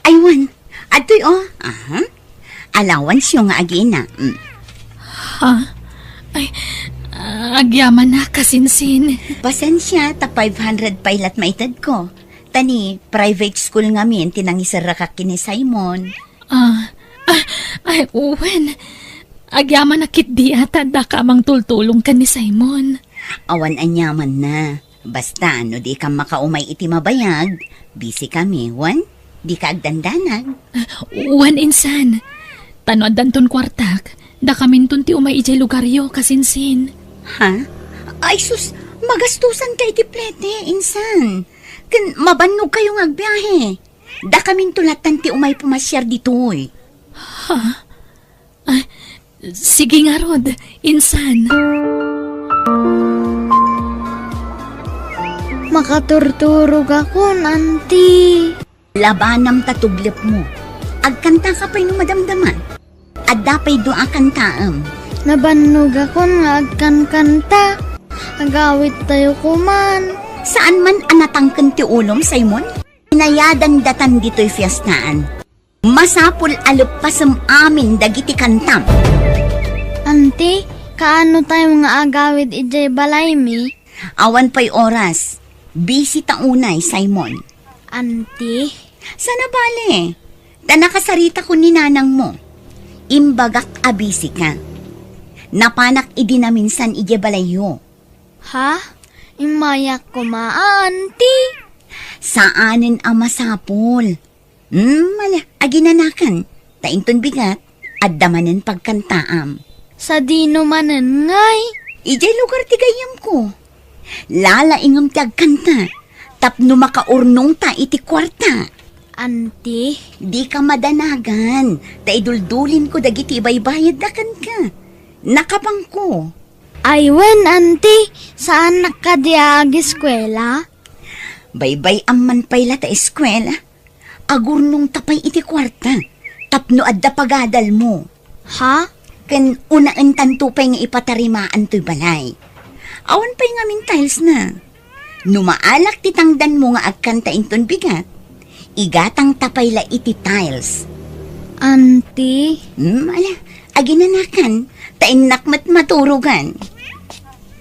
Ay, wen, adtoy, oh. Aha. Allowance-yo nga agiina. Mm. Ha? Ay, agyamanak, kasinsin. Pasensia, ta five hundred pay lat maitedko. Ta ni private school ngamin ti nangiserrakak ken ni Simon. Ah, ah, ay, wen. Agyamanak ketdi a ta addaka a mangtultulong ken ni Simon. Awan aniamanna. Basta, no dika makaumay iti mabayag, busy kami, wen? Dika agdandanag. Ah, wen, insan. Ta no addanton kuartak, dakaminton ti umay idiay lugaryo, kasinsin. Ha? Ay sus, magastusanka iti plete, insan. Ken mabannogkayo nga agbiahe. Dakaminto lattan ti umay pumasiar ditoy. Ha? Ah, sige ngarud, insan. Makaturturogakon, auntie. Labanam ta tuglepmo. Agkantaka pay no madamdama. Adda pay dua a kantaem. Nabannogakon nga agkankanta. Agawittayo koman. Saan man a natangken ti ulom, Simon? Nayadan datan ditoy fiestaan. Masapul a leppasem amin dagiti kantam. Anti, kaano tayo nga agawid idiay balaymi? Awan pay oras. Busy ta unay, Simon. Anti? Sana bale. Ta nakasaritakon ni nanangmo. Imbagak a busy ka. Napanak idi naminsan idiay balayyo. Ha? Immayak koma, anti? Saanen a masapul. Hmm, ala, aginanakan. Ta inton bigat, adda manen pagkantaam. Sadino manen ngay? Idiay lugar ti gayyemko. Lalaingem ti agkanta. Tapno makaurnongta iti kuarta. Anti? Dika madanagan. Ta iduldulinko dagiti ibaybayadda kenka. Nakabangko. Ay wen, anti, saanak kadi a ageskuela? Baybay-am man pay la ta eskuela. Agurnongta pay iti kuarta, tapno adda pagadalmo. Ha? Ken unaentanto pay nga ipatarimaan toy balay. Awan pay ngamin tiles na. No maalak ti tangdanmo nga agkanta inton bigat, igatangta pay la iti tiles. Anti? Hmm, ala, aginanakan, ta innak met maturogan.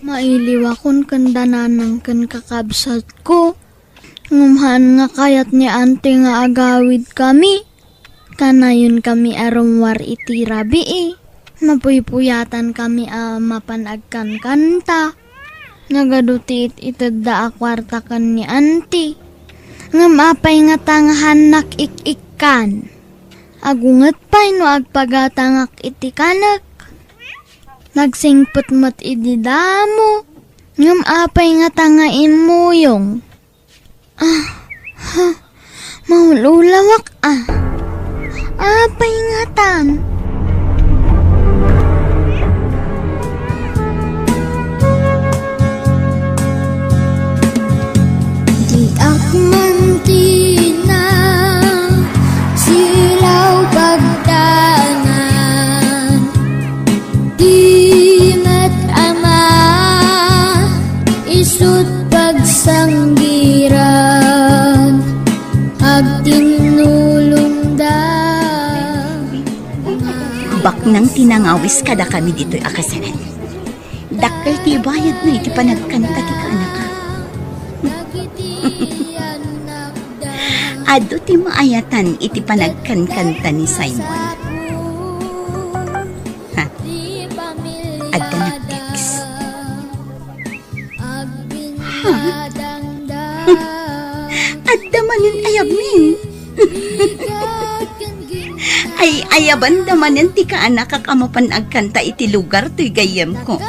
Mailiwakon ken da nanang ken kakabsatko. Ngem haan nga kayat ni anti nga agawidkami. Kanayonkami a rummuar iti rabii. Napuypuyatankami a mapan agkankanta. Nagadu ti it-itedda a kuarta ken ni anti. Ngem apay ngata nga haannak ik-ikkan? Agunget pay no agpagatangak iti kanek. Nagsingpet met idi damo. Ngem apay ngata nga immuyong? Ah, ha, maululawak, ah. Apay ngatan? Diak man ti nasilaw pagdangan. Di met ama isut pagsanggiran, agtinnulongda. Baknang ti nangawis kadakami ditoy a kasalan. Dakkel ti bayadna iti panagkanta ti kaanakak. Adu ti maayatan iti panagkankanta ni Simon. Ha? Adda nagtext. Ha? Adda manen ayabmin. Ay, ayabanda manen ti kaanakak a mapan agkanta iti lugar toy gayyemko.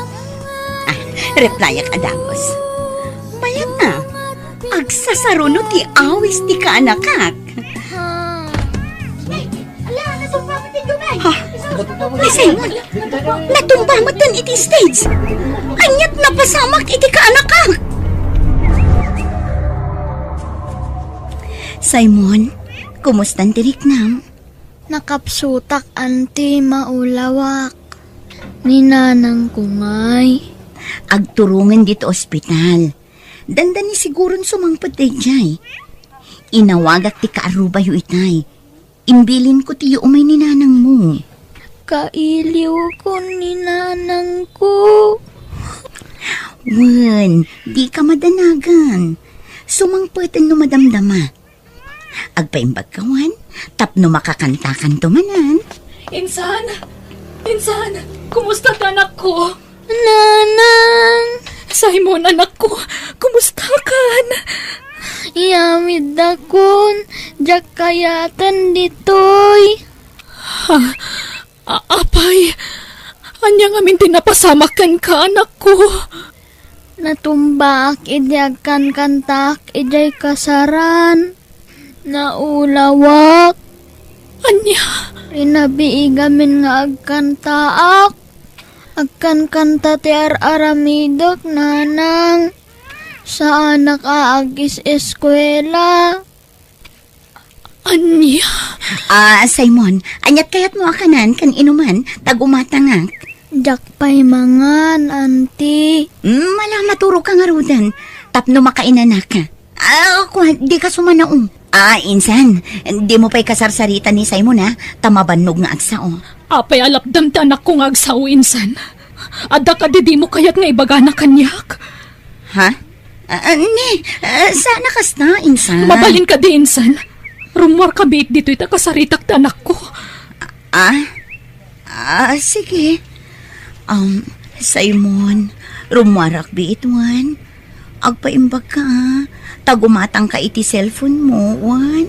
Ah, replyak a dagus. Mayat a, agsasaruno ti awis ti kaanakak. Ala, natumba met ti dumay. Ha? Ni Simon, natumba met iti stage. Aniat napasamak iti kaanakak. Simon, kumustan ti riknam? Nakapsutak, anti, maulawak. Ni nanangko ngay. Agturongen dito ospital. Dandani siguron sumangpet daydiay. Inawagak ti kaarrubayo itay. Imbilinko ti umay ni nanangmo. Kailiwkon ni nanangko. Wen, dika madanagan. Sumangpeten no madamdama. Agpaimbag ka wen, tapno makakantakanto manen. Insan! Insan! Kumusta ti anakko? Nanang! Simon, anakko, kumustakan? Iyamiddakon, diak kayaten ditoy. Ha? A-, apay, ania ngamin ti napasamak kenka, anakko? Natumbaak idi agkankantaak idiay kasaran. Naulawak. Ania? Rinabii gamin nga agkantaak. Agkankanta ti ar-aramidek, nanang. Saanak a agis-eskuela. Ania? Ah, Simon, aniat kayatmo a kanan ken inuman, ta gumatangak? Diak pay mangan, anti. Mm, ala, maturogka ngaruden, tapno makainanaka. Ah, kua, dika sumanaom. Ah, insan, dimo pay kasarsaritan ni Simon, ha? Ta mabannog nga agsao. Apay a lapdam ti anakko nga agsao, insan? Adda kadi dimo kayat nga ibagana kaniak? Ha? Ah, ah, ni, ah, saan a kasta, insan? Mabalin kadi, insan? Rummuarka biit ditoy ta kasaritak ti anakko. Ah? Ah, sige. Um, Simon, rummuarak biit wen. Agpaimbagka, ah. Ta gumatangka iti cellphone mo, wen.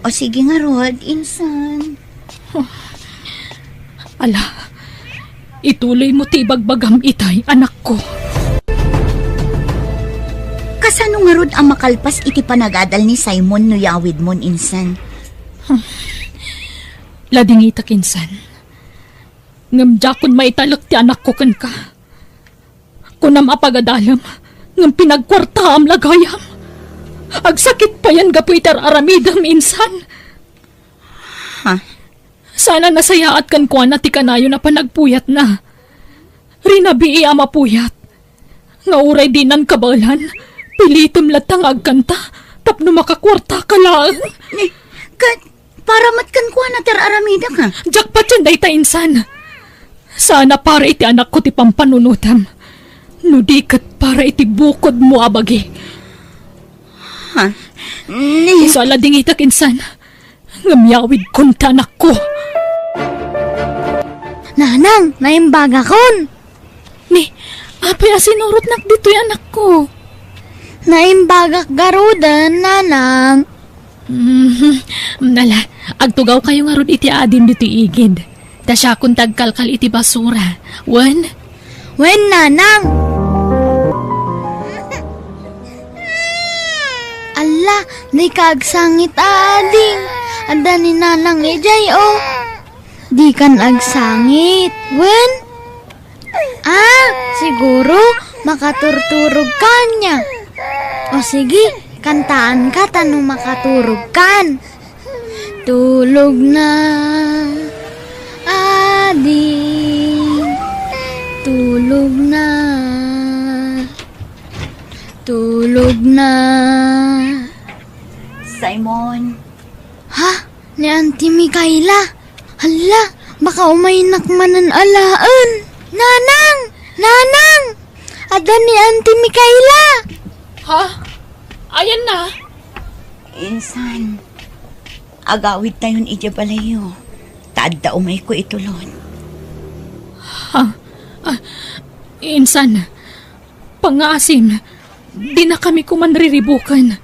O sige ngarud, insan. Ala, ituloy mo ti ibagbagam itay, anakko. Kasano ngarud a makalpas iti panagadal ni Simon no yawidmon, insan? Ladingitak, insan. Ngem diakon maitalek ti anakko kenka. Kunam a pagadalem, ngem pinagkuartaam la gayam. Agsakit payen gapu iti ar-aramidem, insan. Ha? Saan a nasayaat kenkuana ti kanayon a panagpuyatna. Rinabii a mapuyat. Nga uray dinan kabaelan, pilitem latta nga agkanta tapno makakuartaka laeng. Ni, ket para met kenkuana ti ar-aramidek, ha? Diak patien dayta, insan. Saan a para iti anakko ti pampanunotem, no di ket para iti bukodmo a bagi. Ha? Ni... Isu a ladingitak, insan. Ngem yawidkon ti anakko. Nanang, naimbagakon. Ni, apay a sinurotnak ditoy, anakko? Naimbagak garuden, nanang. Mhm. Ala, agtugawkayo ngarud iti adim ditoy igid. Ta siakon ti agkalkal iti basura. Wen? Wen, nanang. Alla, dika agsangit, ading. Adda ni nanang idiay, o. Dikan agsangit. Wen? Ah, siguro, makaturturog ka ania. O sige, kantaanka ta no makaturog kan. Tulog na, ading. Tulog na. Tulog na. Simon. Ha? Ni Auntie Micaela? Hala, baka umaynak manen alaen. Nanang! Nanang! Adda ni Auntie Micaela! Ha? Ayanna? Insan, agawidtayon idiay balayyo. Ta adda umayko itulon. Ha? Ah, insan, pangngaasim, dinakami koman riribuken.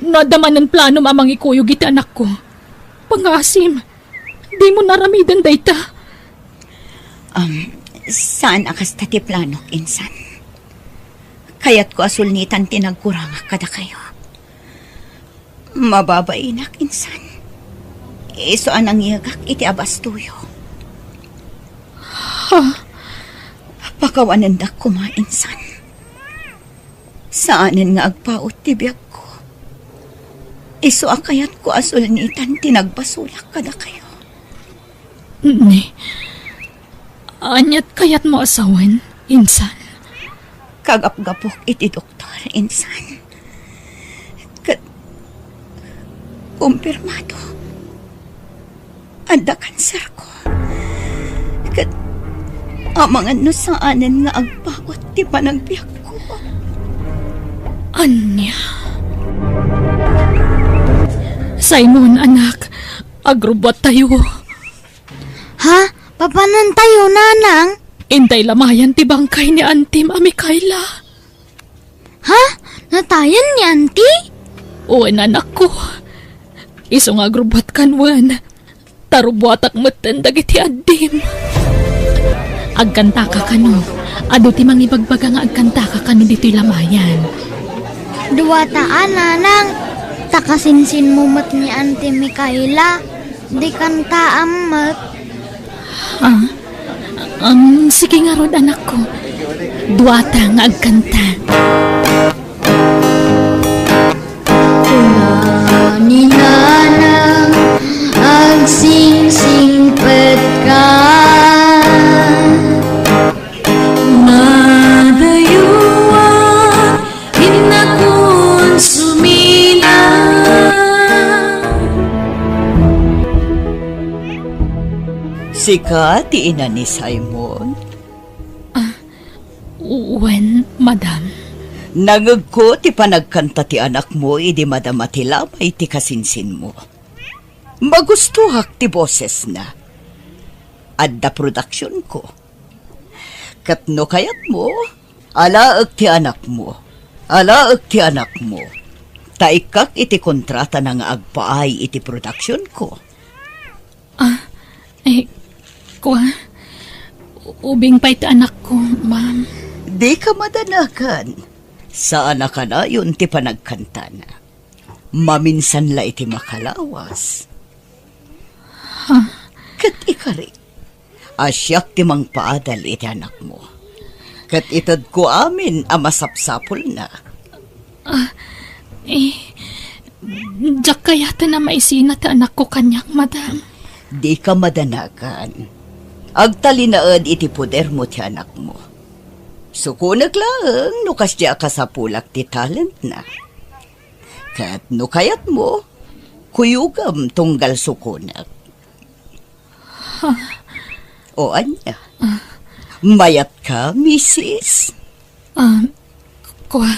No adda manen planom a mangikuyog iti anakko, pangngaasim, dimo aramiden dayta. Um, saan a kasta ti planok, insan. Kayatko a sulnitan ti nagkurangak kadakayo. Mababainak, insan. Isu a nangyegak iti abastoyo. Ha? Pakawanendak koma, insan. Saanen nga agpaut ti biagko. Isu a kayatko a sulnitan ti nagbasolak kadakayo. Ni, aniat kayatmo a sawen, insan? Kagapgapok iti doktor, insan. Ket kumpirmado. Adda kanserko. Ket amangan no saanen nga agpaut ti panagbiagko. Ania? Simon, anak, agrubbuattayo. Ha? Papanantayo, nanang? Intay lamayan ti bangkay ni Antim a Micaela. Ha? Natayen ni Anti? Wen, anakko. Isu nga agrubbuatkan wen. Ta rubbuatak metten dagiti addim. Agkantaka kano. Adu ti mangibagbaga nga agkantaka kano ditoy lamayan. Duata a, nanang. Ta kasinsinmo met ni Anti Micaela. Di kantaam met. Ah, um, sige ngarud, anakko. Duata nga agkanta. Kuna ni Nanang, agsingpet ka. Madayuan, innakon sumina. Sika ti ina ni Simon? Ah, wen, madam. Nangegko ti panagkanta ti anakmo idi madama ti labay ti kasinsinmo. Magustoak ti bosesna. Adda produksionko. Ket no kayatmo, alaek ti anakmo. Alaek ti anakmo. Ta ikkak iti kontratana nga agpaay iti produksionko. Ah, eh, kua, ubing pay ti anakko, ma'am. Dika madanagan. Saan a kanayon ti panagkantana. Maminsan la iti makalawas. Huh? Ket ikari, a siak ti mangpaadal iti anakmo. Ket itedko amin a masapsapulna. Ah, eh, diak kayaten a maisina ti anakko kaniak, madam. Dika madanagan. Agtalinaed iti podermo ti anakmo. Sukonek laeng no kasdi a kasapulak ti talentna. Ket no kayatmo, kuyogam tunggal sukonek. O ania? Mayatka, misis? Ah, kua,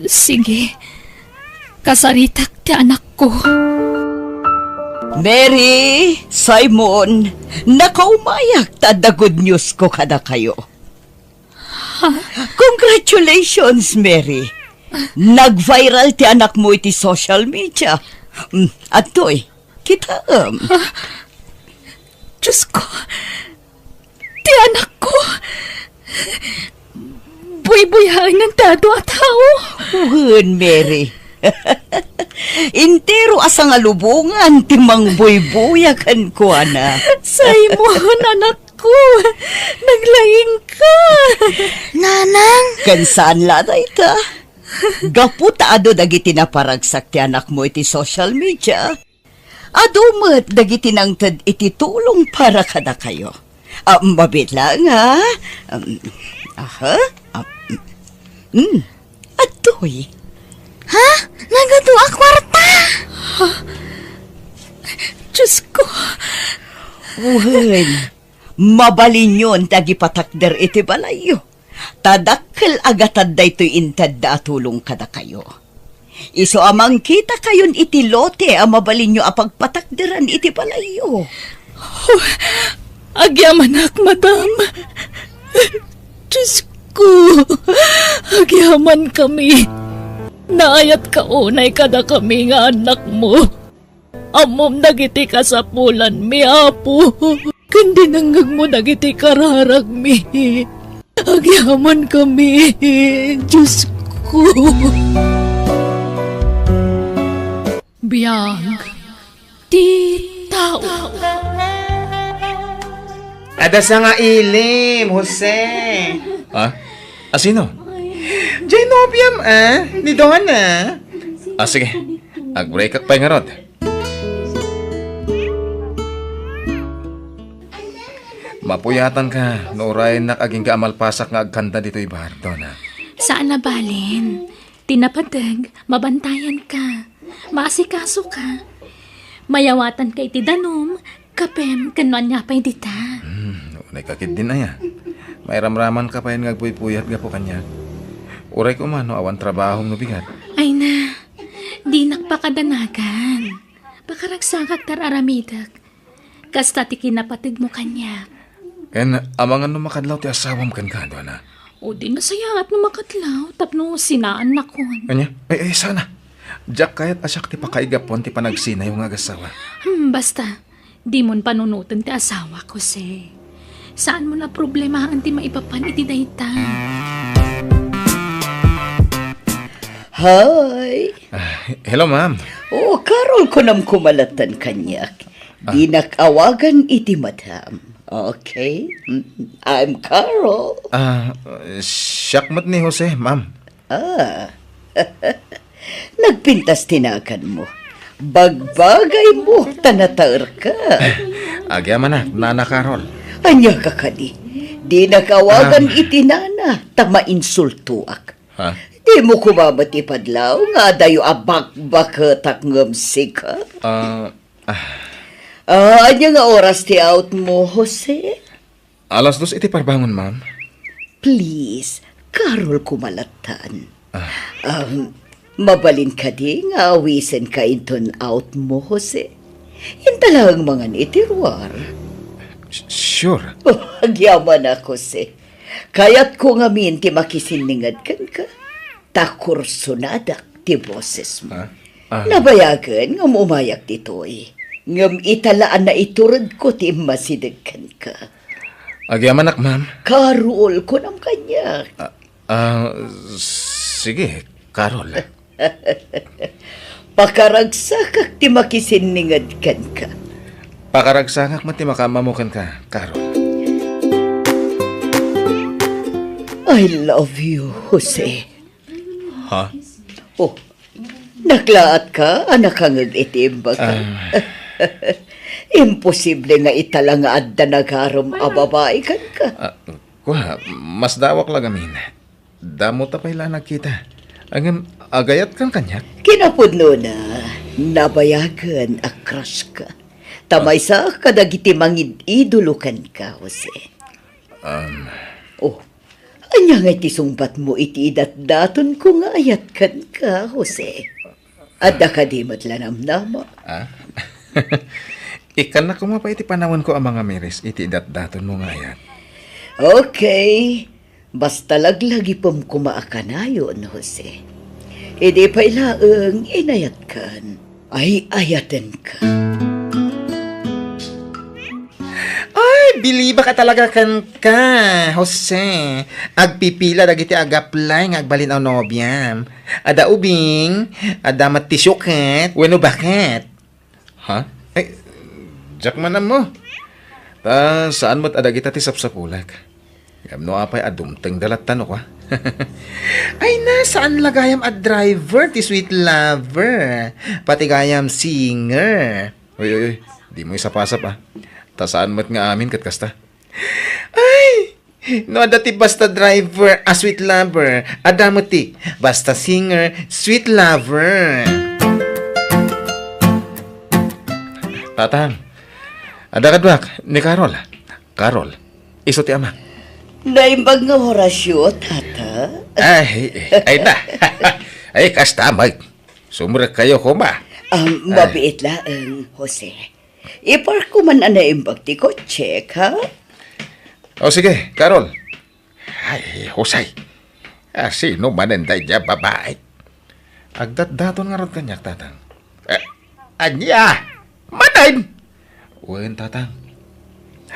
sige. Kasaritak ti anakko. Mary, Simon, nakaumayak ta adda good news ko kadakayo. Congratulations, Mary! Nag-viral ti anakmo iti social media. Mm, adtoy, kitaem. Diyos ko, ti anakko! Buybuyaennan ti adu a tao! Wen, Mary. Entero a sangalubongan ti mangbuybuya kenkuana. Simon, anak ko, naglaingka. Nanang! Ken saan la dayta. Gapu ta adu dagiti naparagsak ti anakmo iti social media, adu met dagiti nangted iti tulong para kadakayo. Ah, mabiit laeng, ha? Um, aha? Ah, mm. Adtoy. Ha? Nagadu a kuarta? Ha? Diyos ko. Wen, mabalinyon ti agipatakder iti balayyo. Ta dakkel a gatad daytoy intedda a tulong kadakayo. Isu a mangkitakayon iti lote a mabalinyo a pagpatakderan iti balayyo. Oh, agyamanak, madam. Diyos ko, agyamankami. Naayatka unay kadakami nga annakmo. Ammom dagiti kasapulanmi, Apo, ken dinengngegmo dagiti kararagmi. Agyamankami, Diyos ko. Biag ti tao. Adda sangailem, Jose. Ha? A sino? Diay nobiam, a, ni Donna. Ah, sige. Ag-breakak pay ngarud. Mapuyatanka no urayennak agingga a malpasak nga agkanda ditoy bar, Donna. Saan a balen. Ti napateg, mabantayanka. Maasikasoka. Mayawatanka iti danum, kapem, ken no ania pay dita. Hmm, unayka ketdin aya. Mairamramanka pay nga agpuypuyat gapu kaniak. Uray koma no awan trabahom no bigat. Ay na, dinak pakadanagan. Pakaragsakak ti ar-aramidek. Kasta ti kinapategmo kaniak. Ken, amangan no makadlaw ti asawam kenka, Donna? O, di nasayaat no makadlaw, tapno sinaannakon. Ania? Ay, ay, sana. Diak kayat a siak ti pakaigapuan ti panagsinayo nga agasawa. Hmm, basta. Dimon panunoten ti asawak, Jose. Saanmon a problemaen ti maipapan iti dayta. Hi. Ah, hello, ma'am. Oh, Carol, kunam koma latta kaniak. Ah. Dinak awagan iti madam. Okay? Mm, I'm Carol. Ah, siak met ni Jose, ma'am. Ah. Nagpintas ti naganmo. Bagbagaymo ta nataerka. Agyamanak, Nana Carol. Ania ka kadi? Dinak awagan Ah. iti nana ta mainsultoak. Ha? Dimo koma met ipadlaw nga adayo a bakbaketak ngem sika? Ah, ah. Ah, ania nga oras ti out mo, Jose? Alas dos iti parbangon, ma'am. Please, Carol koma lattan. Ah. Um, mabalin kadi nga awisenka inton out mo, Jose? Inta laeng mangan iti ruar. S-, sure. Oh, agyamanak, Jose. Kayatko ngamin ti makisinninged kenka. Ta kursonadak ti bosesmo. Ah? Ah. Nabayagen nga umayak ditoy. Ngem ita la a naituredko ti immasideg kenka. Agyamanak, ma'am. Carol, kunam kaniak. Ah, ah, sige, Carol. Pakaragsakak ti makisinninged kenka. Pakaragsakak met ti makaammo kenka, Carol. I love you, Jose. Ha? Oh, naklaatka a nakangeg iti imbagak. Ah. Imposible nga ita la nga adda nagarem a babai kenka. Ah, kua, masdawak la gamin. Damo ta pay la nagkita. Ngem, agayatkan kaniak? Kinapudnona, nabayagen a crush ka. Ta maysa kadagiti mangid-idolo kenka, Jose. Um. Oh, ania ngay ti sungbatmo iti idatdatonko nga ayat kenka, Jose? Adda kadi met la namnama? Ah? Ikkannak koma pay iti panawenko a mangamiris iti idatdatonmo nga ayat. Okay. Basta laglagipem koma a kanayon, Jose. Idi pay laeng inayatkan, ay-ayatenka. Ay, bilibak a talaga kenka, Jose. Agpipila dagiti ag-apply nga agbalin a nobiam. Adda ubing, adda met ti suket, wenno baket. Ha? Ay, diak man ammo. Ta saan met a dagita ti sapsapulek. Ngem no apay a dumtengda latta no kua? Ay na, saan la gayam a driver ti sweet lover. Pati gayam singer. Uy, uy, uy. Dimo isapasap, ah. Ta saan met nga amin ket kasta. Ay! No adda ti basta driver a sweet lover, adda met ti basta singer, sweet lover. Tatang, adda kaduak ni Carol. Carol, isu ti ama. Naimbag nga Horacio, tata. Ay, ay na. Ay, kasta, Mike. Sumrek kayo, kuma. Ah, ay. Mabiit laeng, Jose. Ipark ko man a naimbag ti kotse, ha? O sige, Carol. Ay, Jose. Ah, sino manen daydiay a babai? Agdatdaton ngarud kaniak, Tatang. Eh, ania? Manen? Wen, Tatang.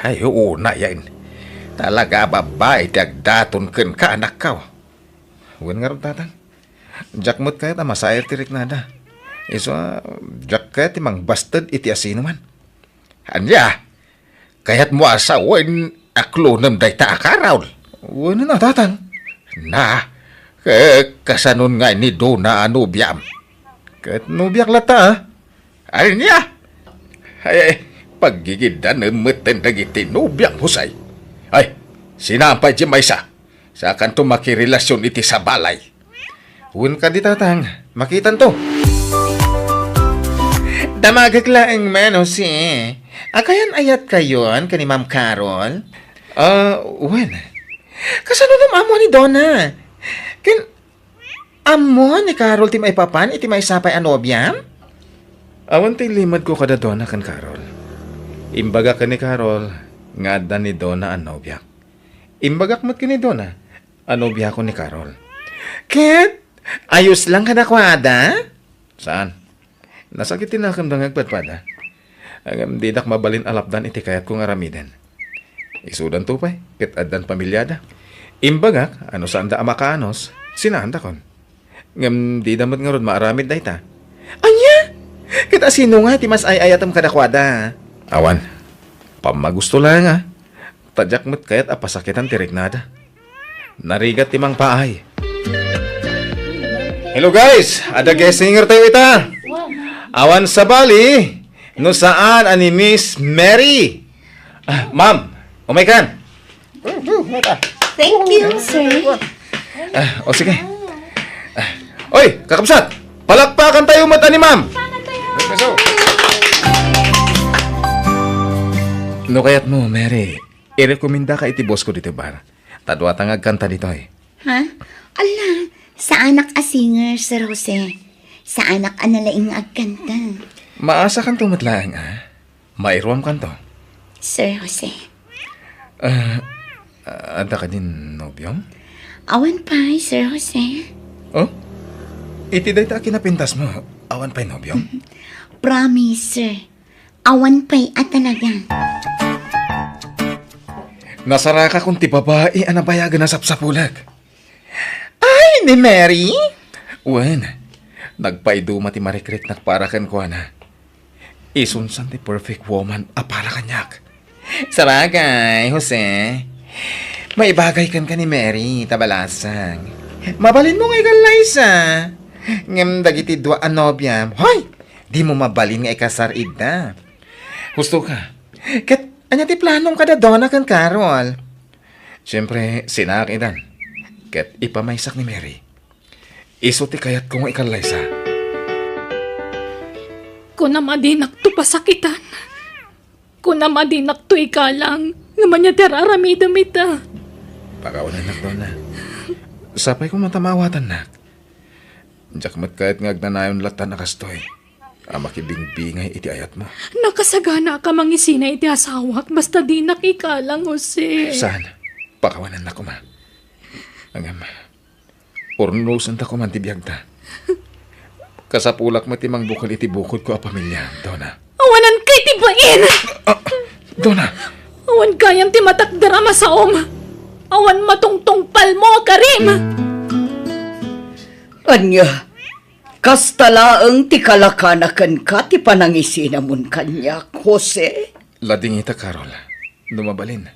Ay, unay. Talaga a babai ti agdaton kenka, anakko. Wen ngarud, Tatang. Diak met kayat a masair ti riknada. Isu a, diak kayat ti mangbasted iti asinoman. Ania? Kayatmo a sawen a klonem dayta a Carol? Wen a, Tatang. Na, ke-, kasanon ngay ni Dona a nobiam? Ket nobiak latta, a. Ania? Ay, ay, paggigiddanem metten dagiti nobiam, Jose. Ay, sinaam pay diay maysa. Saakanto makirelasion iti sabali. Wen kadi, Tatang, makitanto. Damagek laeng man, Jose. Agayan-ayatkayon ken ni Ma'am Carol? Ah, wen. Kasano no ammo ni Dona? Ken ammo ni Carol ti maipapan iti maysa pay a nobiam? Awan ti limedko kada Dona ken Carol. Imbagak ken ni Carol nga adda ni Dona a nobiak. Imbagak met ken ni Dona a nobiakon ni Carol. Ket ayos lang kadakuada? Saan? Nasakit ti nakemda nga agpadpada. Ngem didak mabalin a lapdan iti kayatko nga aramiden. Isudanto pay, ket addan pamiliada. Imbagak a no saanda a makaanus, sinaandakon. Ngem dida met ngarud maaramid dayta. Ania? Ket asino nga ti mas ay-ayatem kadakuada? Awan. Pammagusto laeng a. Ta diak met kayat a pasakitan ti riknada. Narigat ti mangpaay. Hello guys, adda guest singer tayo ita. Awan sabali, no saan a ni Miss Mary. Ah, ma'am, umaykan. Thank you, sir. Ah, o sige. Ah, oy, kakabsat, palakpakan tayo met ni ma'am. Palakpakan tayo. No kayatmo, Mary, irekomendaka iti boss ko ditoy bar. Ta duata nga agkanta ditoy. Ha? Ala, saanak a singer, Sir Jose. Saanak a nalaing nga agkanta. Maasakanto met laeng, a? Mairuamkanto. Sir Jose. Ah, adda kadin nobiom? Awan pay, Sir Jose. Oh? Iti dayta a kinapintasmo, awan pay nobiom? Promise, sir. Awan pay a talaga. Nasarakakon ti babai a nabayagen a sapsapulek. Ay, ni Mary? Wen, nagpaiduma ti marikriknak para kenkuana. Isunsan ti perfect woman a para kaniak. Sabagay, Jose, maibagay kenka ni Mary, ta balasang. Mabalinmo nga ikallaysa. Ngem dagiti dua a nobiam, hoy, dimo mabalin nga ikasar ida. Husto ka. Ket ania ti planong kada Donna ken Carol? Siempre, sinaak idan. Ket ipamaysak ni Mary. Isu ti kayatko nga ikallaysa. Kunam a dinakto pasakitan. Kunam a dinakto ikalang, ngem ania ti ar-aramidem ita? Pakawanennak, Donna. Sapay koma ta maawatannak. Diak met kayat nga agnanayon lattan a kastoy a makibingbingay iti ayatmo. Nakasagana ka mangisina iti asawak, basta dinak ikalang, Jose. Saan? Pakawanennak koma. Ngem, urnosenta koma ti biagta. Kasapulak met ti mangbukel iti bukodko a pamilia, Donna. Awanan kay ti bain! Ah, Donna! Awan gayam ti matakder a masaom. Awan matungtungpalmo a karim. Ania, kasta laeng ti kalakana kenka ti panangisinamon kaniak, Jose? Ladingita, Carol. No mabalin,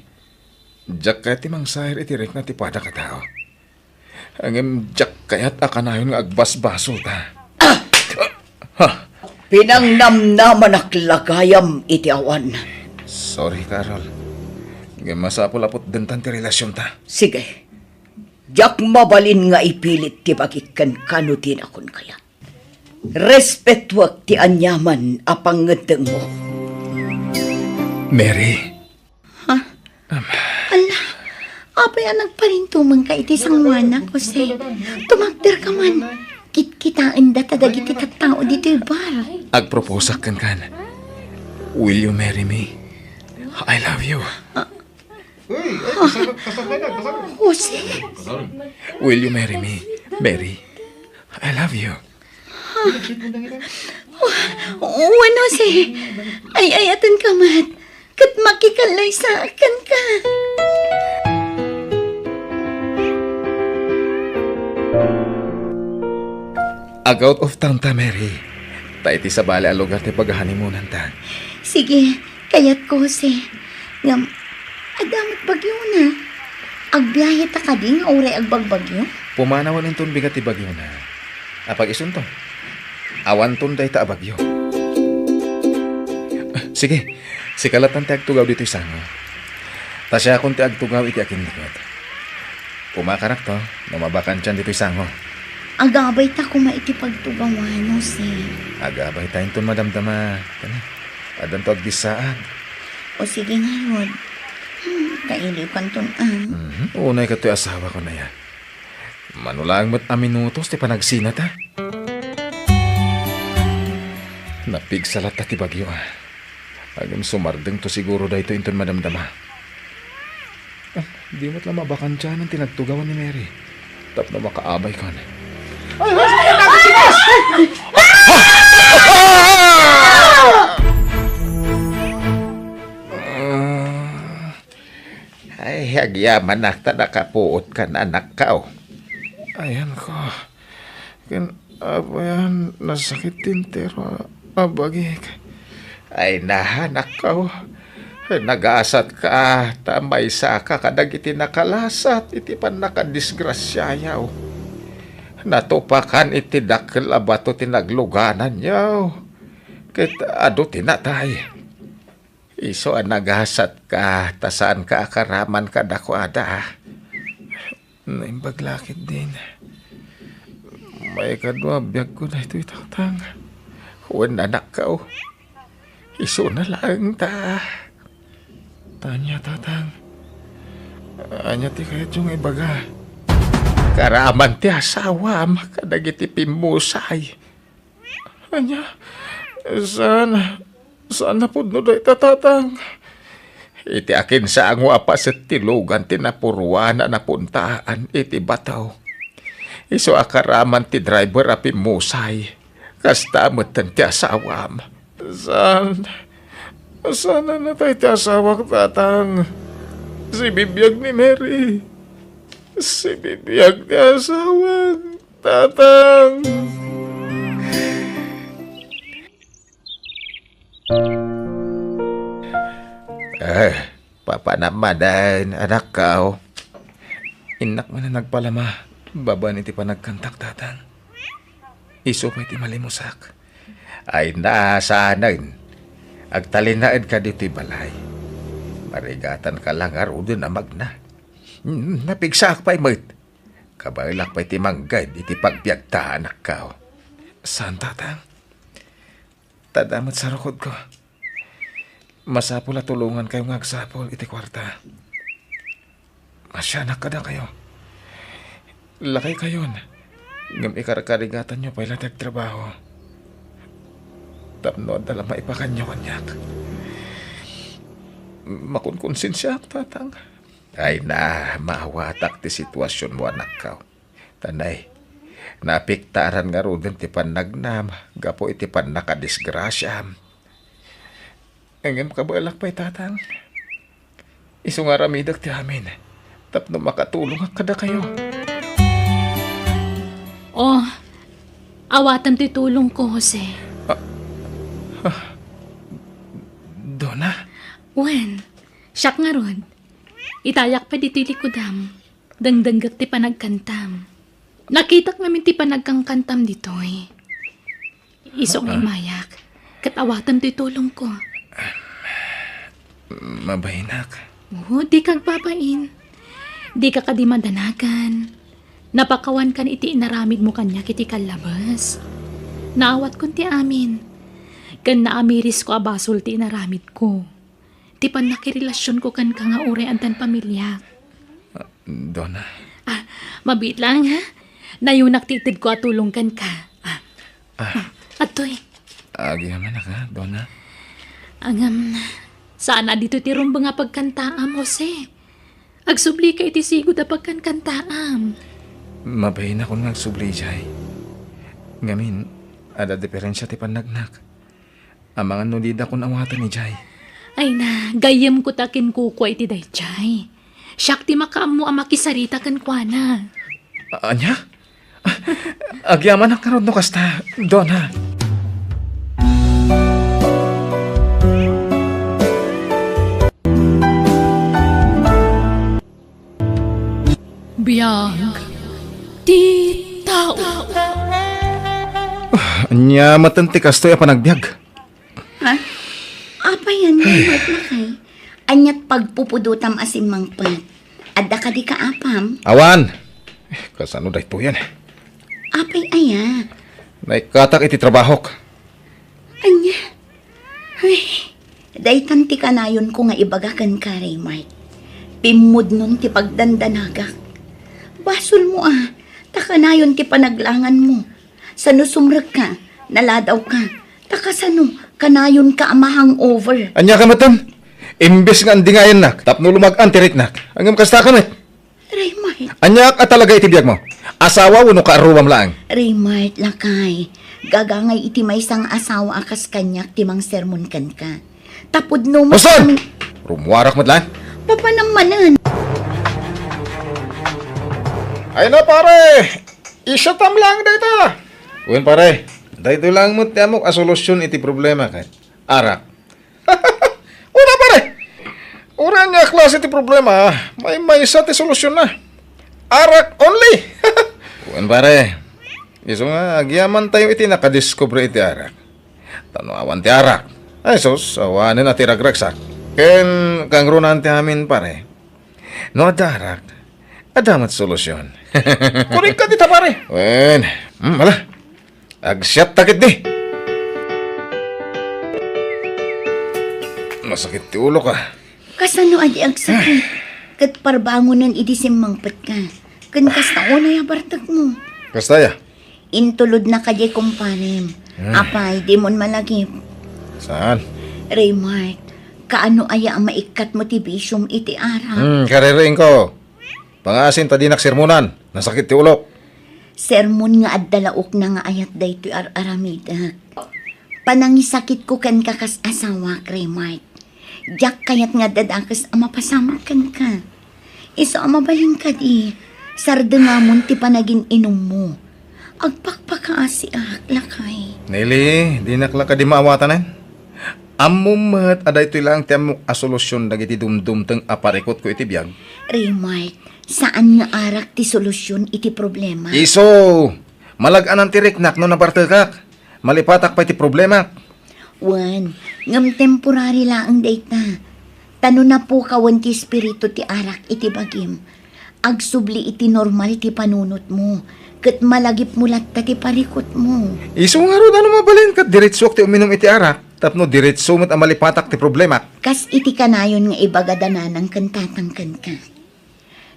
diak kayat ti mangsair iti rikna ti padak a tao. Ngem diak kayat a kanayon nga agbasbasolta. Ah! Ha? Pinangnamnamanak la gayam iti awan. Sorry, Carol. Ngem masapul a putdentan ti relasionta. Sige. Diak mabalin nga ipilit ti bagik kenka no dinakon kayat. Respetuek ti aniaman a pangngeddengmo. Mary. Ha? Am. Ala, apay a nagparintumengka iti sangoanak, Jose? Tumakderka man. Kitkitaendata dagiti tattao ditoy bar. Agproposak kenkan. Will you marry me? I love you. Ah. Uy, ay, kasal, kasal na, kasal. Jose? Will you marry me, Mary? I love you. Wen, Jose. Ay-ayatenka met. Ket makikallaysa kenka. Ag-out of town ta, Mary. Ta iti sabali a lugar ti paghanimunanta. Sige, kayatko, Jose. Ngem, adda met bagiona. Agbiaheta kadi nga uray agbagbagio? Pumanawen inton bigat ti bagiona. Apag-isunto. Awanton dayta a bagio. Sige, sika lattan ti agtugaw ditoy sango. Ta siakon ti agtugaw iti akinnikot. Kumakarakto, no mabakantian ditoy sango. Agabay ta koma iti pagtugawan, Jose. Agabay ta inton madamdama. Kani, addanto agdissaag. O sige ngarud. Hmm, kailiwkanton, ah. Mhm. Unay katoy asawakon aya. Mano laeng met a minutos ti panagsinata. Napigsa latta ti bagio, ah. Ngem sumardengto siguro daytoy inton madamdama. Ah, di met la mabakantianan ti nagtugawan ni Mary tapno makaabaykan. Ay, ay, ay, ay, ay, ay, ay! Ah! Ay, agyamanak ta nakapuotkan, anakko. Ayanko. Ken, apayan, nasakit ti entero a bagik. Ay, na, anakko. Nagasatka, ta maysaka kadagiti nakalasat iti pannakadisgrasiayo. Natupakan iti dakkel a bato ti naglugananyo. Ket adu ti natay. Isu a nagasatka, ta saanka a karaman kadakuada. Naimbag la ketdin. Maikadua a biagko daytoy tangtang. Wen, anakko. Isuna laeng ta. Ania, Tatang? Ania ti kayatyo nga ibaga? Karaman ti asawam kadagiti pimmusay. Ania? Saan? Saan napudno dayta, Tatang? Iti akinsango a paset ti lugan ti napuruan a napuntaan iti bato. Isu a karaman ti driver a pimmusay. Kasta metten ti asawam. Saan? Saan a natay ti asawak, Tatang? Sibibiag ni Mary. Sibibiag ti asawak, Tatang. Eh, papanam manen, anakko. Innak man a nagpalama babaen iti panagkantak, Tatang. Isu pay ti malimusak. Ay, na, saanen. Agtalinaedka ditoy balay. Marigatanka la ngaruden a magna. Hmm, napigsaak pay met. Kabaelak pay ti mangged iti pagbiagta, anakko. Saan, Tatang? Ta adda met sarukodko. Masapul a tulongankayo nga agsapul iti kuarta. Masianak kadakayo. Lakaykayon, ngem ikarkarigatanyo pay la ti agtrabaho. Tapno adda la maipakanyo kaniak. Makunkonsensiaak, Tatang. Ay na, maawatak ti situasionmo, anakko. Tanay, naapektaran ngaruden ti pannagnam gapu iti pannakadisgrasiam. Ngem kabaelak pay, Tatang. Isu nga aramidek ti amin tapno makatulongak kadakayo. Oh, awatem ti tulongko, Jose. Ah, ah, Dona? Wen, siak ngarud. Itayak pay ditoy likudam. Dengdenggek ti panagkantam. Nakitak ngamin ti panagkankantam ditoy. Isu nga Ah. imayak, ket awatem ti tulongko. Mabahinak. Oo, dika agbabain. Dika kadi madanagan. Napakawankan iti inaramidmo kaniak iti kallabes. Naawatkon ti amin. Ken naamirisko a basol ti inaramidko. Ti pannakirelasionko kenka nga uray addan pamiliak. Ah, Dona. Ah, mabiit lang, ha? Nayunak ti itedko a tulong kenka. Ah. Ah. Ah, adtoy. Agyamanak, ha, Dona? Ngem, saan a ditoy ti rumbeng a pagkantaam, Jose. Agsublika iti sigud a pagkankantaam. Mabainakon nga agsubli idiay. Ngamin, adda diferensia ti pannagnak. Amangan no didakon awaten idiay. Ay na, gayyemko ta kinkukua iti daydiay. Siak ti makaammo a makisarita kenkuana. A-, ania? Ah, agyamanak ngarud no kasta, Dona. Biag ti tao. Ah, ania metten ti kastoy a panagbiag? Ha? Apay, ania met, lakay? Aniat pagpupudotam a simmangpet? Adda kadi kaapam? Awan. Eh, kasano daytoyen? Apay aya? Naikkatak iti trabahok. Ania? Ay, daytan ti kanayonko nga ibaga kenka, Raymart. Pimmudnon ti pagdandanagak. Basolmo a, ta kanayon ti panaglanganmo. Sano sumrekka, naladawka, ta kasano kanayonka a ma-hangover? Ania ka metten? Imbes nga andingayannak tapno lumag-an ti riknak, ngem kasta ka met. Raymart. Aniak a talaga iti biagmo? Asawa wenno kaaruam laeng? Raymart, lakay. Gagangay iti maysa nga asawa a kas kaniak ti mangsermon kenka. Ta pudno met Boston! Amin. Rumuarak met laeng. Papanam manen. Ay na, pare! Isatam laeng dayta! Wen, pare, daytoy laeng met ti ammok a solusyon iti problema ket arak. Una, pare! Uray ania a klase ti problema, maymaysa ti solusyonna. Arak only! Wen, pare, isu nga agyamantayo iti nakadiskubre iti arak. Ta no awan ti arak, ay sus, awanen a ti ragragsak. Ken kangrunaan ti amin, pare. No adda arak, adda met solusyon. Korek ka dita, pare. Wen, hmm, ala. Agsiatta ketdi. Masakit ti ulok, ah. Kasano a di agsakit? Ket parbangonen idi simmangpetka. Ken kasta unay a bartekmo. Kasta ya? Intulodnaka diay kumparem. Hmm. Apay, dimon malagip. Saan? Raymart, kaano aya a maikkatmo ti bisiom iti arak? Hmm, kaririingko. Pangaasin ta dinak sermonan. Nasakit ti ulok. Sermon nga adda laokna nga ayat daytoy ar-aramidek. Panangisakitko kenka kas asawak, Raymart. Diak kayat nga adda dakes a mapasamak kenka. Isu a mabalin kadi, sardengamon ti panagin-inummo. Agpakpakaasiak, lakay. Nelly, dinak la kadi maawatanen. Ammom met a daytoy laeng ti ammok a solusion dagiti dumdumteng a parikutko iti biag. Raymart, saan nga arak ti solusion iti problema. Isu! Malag-anan ti riknak no nabartekak. Malipatak pay ti problemak. Wen, ngem temporary laeng dayta. Ta no napukawen ti espiritu ti arak iti bagim, agsubli iti normal ti panunotmo, ket malagipmo latta ti parikutmo. Isu ngarud a no mabalin ket diretsok ti uminum iti arak, tapno diretso met a malipatak ti problemak. Kas iti kanayon nga ibagada nanang ken tatang kenka.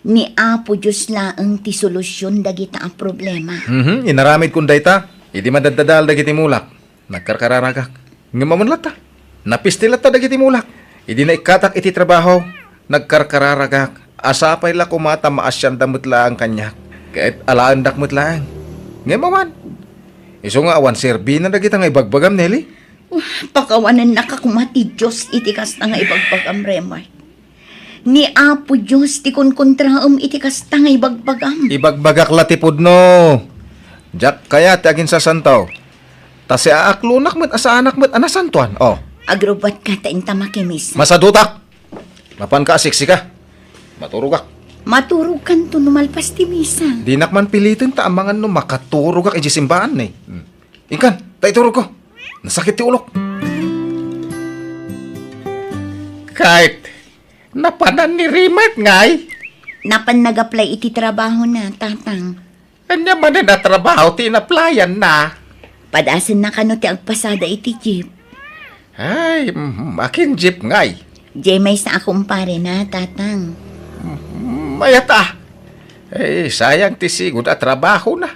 Ni Apo Dios laeng ti solusion dagita a problema. Mhm, inaramidkon dayta, idi madaddadael dagiti mulak, nagkarkararagak. Ngem awan latta, napisti latta dagiti mulak. Idi naikkatak iti trabaho, nagkarkararagak. Sapay la koma ta maasianda met laeng kaniak, ket alaendak met laeng. Ngem awan. Isu nga awan serbina dagita nga ibagbagam, Nelly. Pakawanennaka koma ti Dios iti kasta nga ibagbagam, Raymart. Ni Apo Dios ti kunkontraem iti kasta nga ibagbagam. Ibagbagak la ti pudno. Diak kayat ti aginsasanto. Ta siaaklonak met a saanak met a nasantoan. Oh. Agrubbuatka ta inta makimisa. Masadutak! Mapanka a siksika. Maturogak. Maturogkanto no malpas ti misa. Dinak man piliten ta amangan no makaturogak idiay simbaan, eh. Hmm. Inkan, ta iturogko. Nasakit ti ulok. Kayat, napanan ni Raymart, ngay? Napan nag-apply iti trabahona, tatang. Ania manen a trabaho ti in-applyan-na? Padasenna kano ti agpasada iti jeep. Ay, mhm, akin jeep, ngay? Diay maysa a kumparena, tatang. Mhm, mayat a. Ay, sayang ti sigud a trabahona.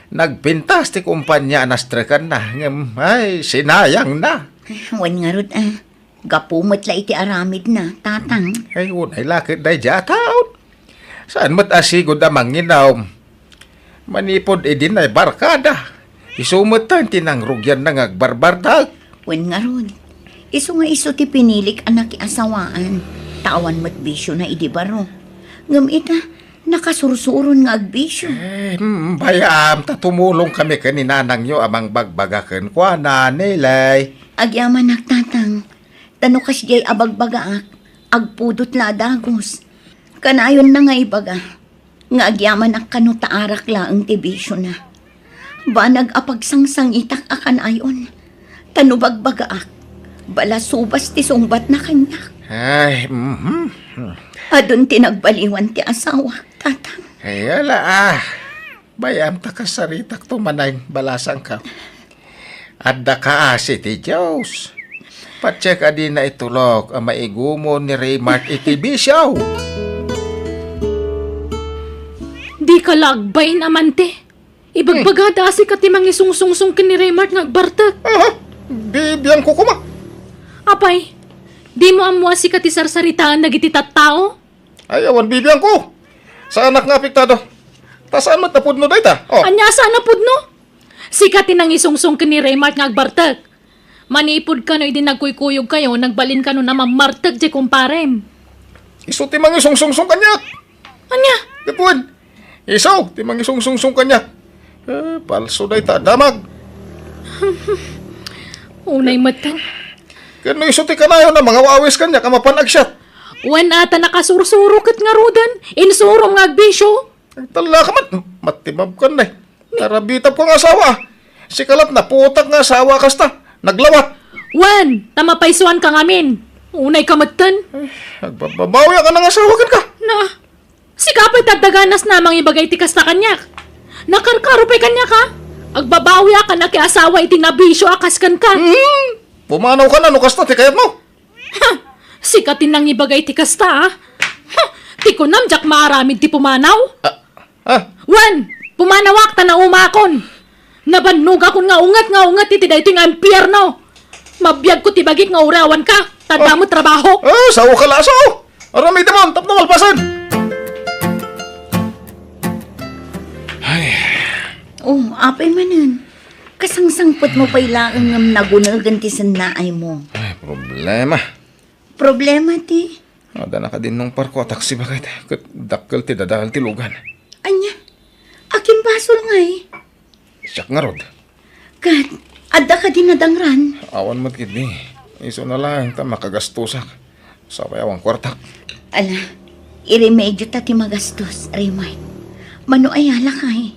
Nagpintas ti kumpania a nastrekanna, ngem, ay, sinayangna. Wen ngarud, a. Gapu met la iti aramidna, tatang. Ay, unay la ket daydiay a taon. Saan met a sigud a manginum? Manipud idi naibarkada, isu met ti nangrugianna nga agbarbartek. Wen ngarud, isu nga isu ti pinilik a nakiasawaan, ta awan met bisiona idi baro. Ngem ita, nakasursuron nga agbisio. Eh, mm, bay-am, ta tumulongkami ken ni nanangyo a mangbagbaga kenkuana, Nelly. Agyamanak, tatang. Ta no kasdiay a bagbagaak, agpudot la a dagus. Kanayonna nga ibaga nga agyamanak kano ta arak laeng ti bisiona. Banag a pagsangsangitak a kanayon. Ta no bagbagaak, balasubas ti sungbatna kaniak. Ay, mhm. Adun ti nagbaliwan ti asawak, tatang. Ay, ala, ah. Bay-am ta kasaritakto manen, balasangko. Adda kaasi ti Dios. Patiek a dina itulok a maigumon ni Raymart iti bisio. Dika la agbain, amante. Ibagbagada a sika ti mangisungsungsong ken ni Raymart nga agbartek. Aha, bibiangko koma. Apay, dimo ammo a sika ti sarsaritaen dagiti tattao? Ay, awan bibiangko. Saanak nga apektado. Ta saan met a pudno dayta? Oh. Ania a saan a pudno? Sika ti nangisungsong ken ni Raymart nga agbartek. Manipud kano idi nagkuykuyogkayo, nagbalin kano a mammartek diay kumparem. Isu ti mangisungsungsong kaniak. Ania? Ket wen, isu ti mangisungsungsong kaniak. Eh, palso dayta a damag. Unay metten. Ket no isu ti kanayon a mangawawis kaniak a mapan agsiat. Wen a ta nakasursuro ket ngaruden, insurom nga agbisio. Agtallaka met, mattimabkan, nay. Narabitab ko nga asawa. Sika lat naputak nga asawa kasta. Naglawat. Wen, ta mapaysuanka ngamin. Unayka metten. Eh, agbababawiak a nangasawa kenka. Na, sika pay ti adda ganas a mangibaga iti kasta kaniak. Nakarkaro pay kaniak, a. Agbabawiak a nakiasawa iti nabisio a kas kenka. Hmm, pumanawka no kasta ti kayatmo. Ha! Sika ti nangibagay ti kasta, a? Huh, ti kunam, diak maaramid ti pumanaw? Ah, ah. Wen, pumanawak ta naumakon. Nabannogakon nga unget nga unget iti daytoy nga impierno. Mabiagko ti bagik nga uray awanka, ta adda met trabahok. Ah, sao ka laso. Aramidemon tapno malpasen. Ay. Oh, apay manen. Kasangsangpet mo pay laeng ngem nagunegen ti sennaay mo. Ay, problema. Problema ti? Adda nakadinnong parko a taksi baket, ket dakkel ti dadael ti lugan. Ania? Akin basol ngay? Siak ngarud. Ket, adda kadi nadangran? Awan met ketdi. Isuna laeng ta makagastosak. Sapay awan kuartak. Ala, iremedio ta ti magastos, Raymart. Mano aya lakay?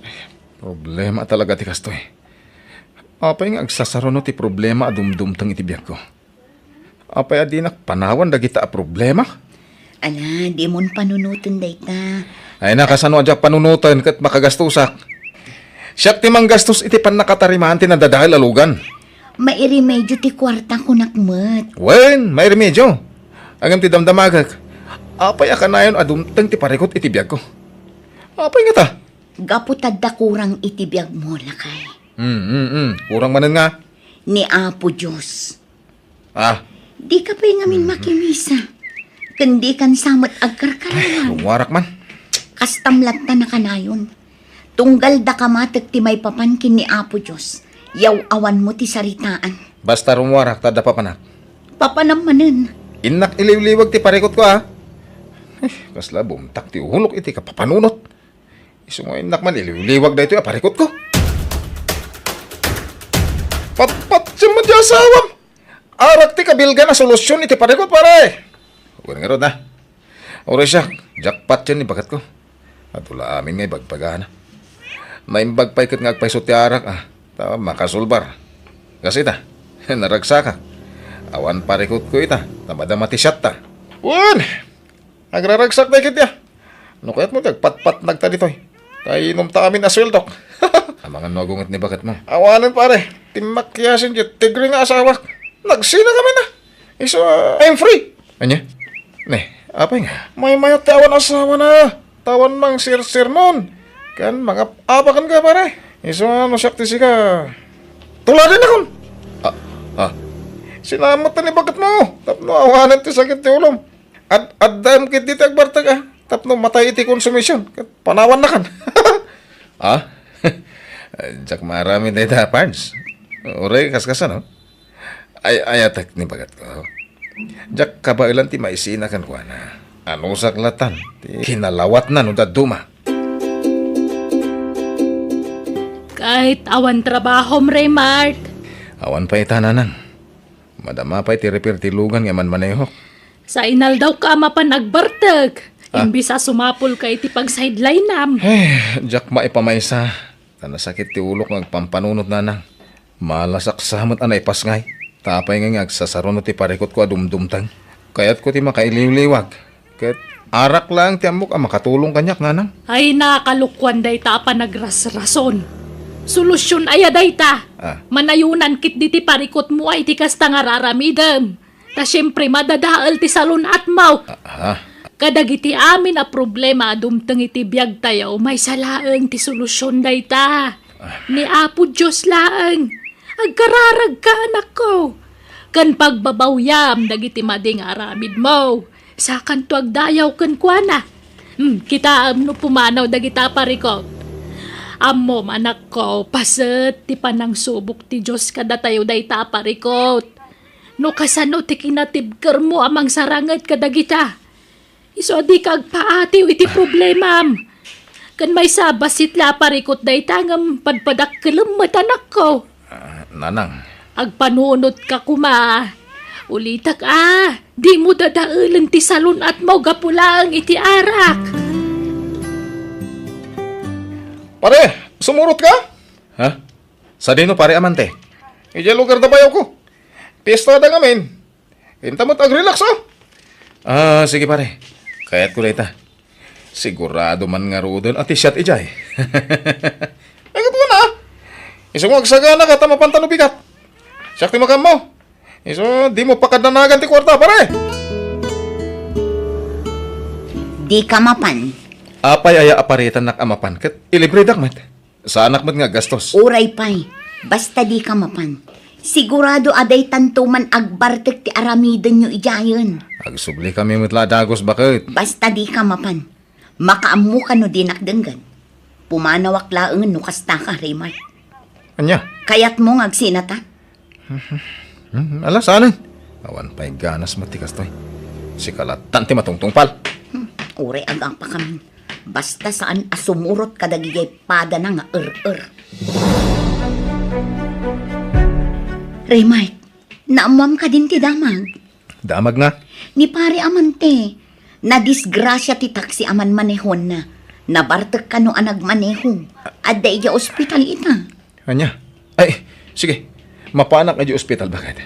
Problema talaga ti kastoy. Apay nga agsasaruno ti problema a dumdumteng iti biagko? Apay a dinak panawan dagita a problema? Ala, dimon panunoten dayta. Ay na, kasano a diak panunoten ket makagastosak? Siak ti manggastos iti pannakatarimaan ti nadadael a lugan. Mairemedio ti kuarta, kunak met. Wen, mairemedio. Ngem ti damdamagek, apay a kanayon a dumteng ti parikut iti biagko? Apay ngata? Gapu ta adda kurang iti biagmo, lakay. Mm, mm, mm. Kurang manen nga? Ni Apo Dios. Ah. Dika pay ngamin makimisa. Ken dikan sa met agkarkarawan. Ay, rummuarak man. Kastam latta nakanayon. Tunggal daka matek ti maipapan ken ni Apo Dios, yaw-awanmo ti saritaan. Basta rummuarak ta adda papanak. Papanam manen. Innak iliwliwag ti parikutko, a. Eh, kasla bumtak ti ulok iti kapapanunot. Isu nga innak man iliwliwag daytoy a parikutko. Patpatiem met ti asawam. Arak ti kabilgan a solusion iti parikut, pare. Wen ngarud, a. Uray siak, jackpot yan ni baketko. Adu la amin nga ibagbagana. Naimbag pay ket nga agpayso ti arak, a. Ta makasulbar. Kas ita, naragsakak. Awan parikutko ita, ta madama ti siatta. Wen! Agraragsak dagiti, a. No kayatmo ti agpatpatnagta ditoy, ta inumta amin a sueldok. Amangan no agunget ni baketmo. Awanen, pare. Timmakkiasen ti tigre nga asawak. Nagsina kami na. Isu, a, I'm free. Ania? Ne, apay nga? Maymayat ti awan asawana. Ta awan mangsersermon. Ken mangap-apaken ka, pare. Isu, a, no siak ti sika, tuladennakon. A, a. Sinamet ni baketmo tapno awanen ti sakit ti ulom. Ad-, addaem ketdi ti agbartek, a, tapno matay iti konsumision, ket panawannakan. A? Diak maaramid dayta, Pards. Uray kaskasano? Ay, ayatek ni baketko. Diak kabaelan ti maisina kenkuana. Anusak latan ti kinalawatna no dadduma. Ket awan trabahom, Remark? Awan pay ita, nanang. Madama pay ti repair ti lugan nga manmanehok. Sa inaldawka a mapan agbartek, a, imbes a sumapulka iti pagsideline-am. Eh, diak maipamaysa. Ta nasakit ti ulok nga agpampanunot, nanang. Malasak sa met a naipasngay. Ta apay nga agsasaruno ti parikutko a dumdumteng? Kayatko ti makailiwliwag. Ket arak laeng ti ammok a makatulong kaniak, nanang. Ay, nakalokuan dayta a panagrasrason. Solusion aya dayta? A. Manayonan ketdi ti parikutmo a iti kasta nga ar-aramidem. Ta siempre, madadael ti salun-atmo. A, a. Kadagiti amin a problema a dumteng iti biagtayo, maysa laeng ti solusion dayta. A. Ni Apo Dios laeng. Agkararagka, anakko. Ken pagbabawyam dagiti madi nga aramidmo. Sakanto agdayaw kenkuana. Hmm, kitaem no pumanaw dagita a parikut. Ammom, anakko, paset ti panangsubok ti Dios kadatayo dayta a parikut. No kasano ti kinatibkermo a mangsaranget kadagita? Isu a dika agpaatiw iti problemam. Ken maysa a bassit la a parikut dayta ngem padpadakkelem met, anakko. A, nanang. Agpanunotka koma. Ulitek a, dimo dadaelen ti salun-atmo gapu laeng iti arak. Pare, sumurotka? Ha? Sadino, pare, amante? Idiay lugar da bayawko. Piestada ngamin. Inta met agrelax, a. A, sige, pare. Kayatko dayta. Sigurado man ngaruden a ti siat idiay. Ay, ket kuna, a. Isu nga agsaganaka ta mapantan no bigat. Siak ti makaammo. Isu, dimo pakadanagan ti kuarta, pare. Dika mapan. Apay aya a paritannak a mapan ket ilibredak met? Saanak met nga aggastos. Uray pay, basta dika mapan. Sigurado a daytanto man agbartek ti aramidenyo idiayen. Agsubli kami met la a dagus, baket. Basta dika mapan. Makaammok no dinak denggen. Pumanawak laeng no kasta ka, Raymart. Ania? Kayatmo nga agsinatan? Hmm, ala, saanen. Awan pay ganas met ti kastoy. Sika lattan ti matungtungpal. Hmm, uray agapa kami. Basta saan a sumurot kadagiti padana nga er-er. Raymart, naammoam kadin ti damag? Damag nga? Ni Pare Amante, nadisgrasia ti taksi a manmanehonna. Nabartek kano a nagmaneho. Adda idiay ospital ita. Ania? Ay, sige. Mapanak idiay ospital, baket.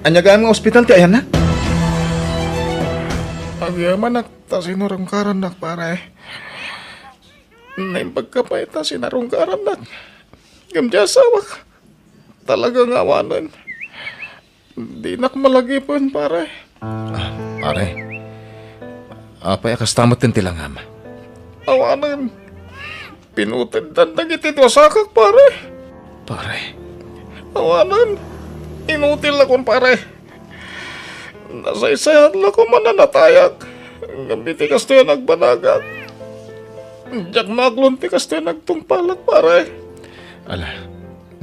Ania gayam nga ospital ti ayanna? Agyamanak ta sinarungkarannak, pare. Naimbag ka pay ta sinarungkarannak. Ngem diay asawak, talaga nga awanen. Dinak malagipen, pare. Ah, pare. Apay a kasta met ti langam? Awanen. Pinuteddan dagiti duasakak, pare. Pare. Awanen. Inutil lakon, pare. Nasaysayat lakon man a natayak. Ngem iti kastoy a nagbanagak. Diak maaklon ti kastoy a nagtungpalak, pare. Ala,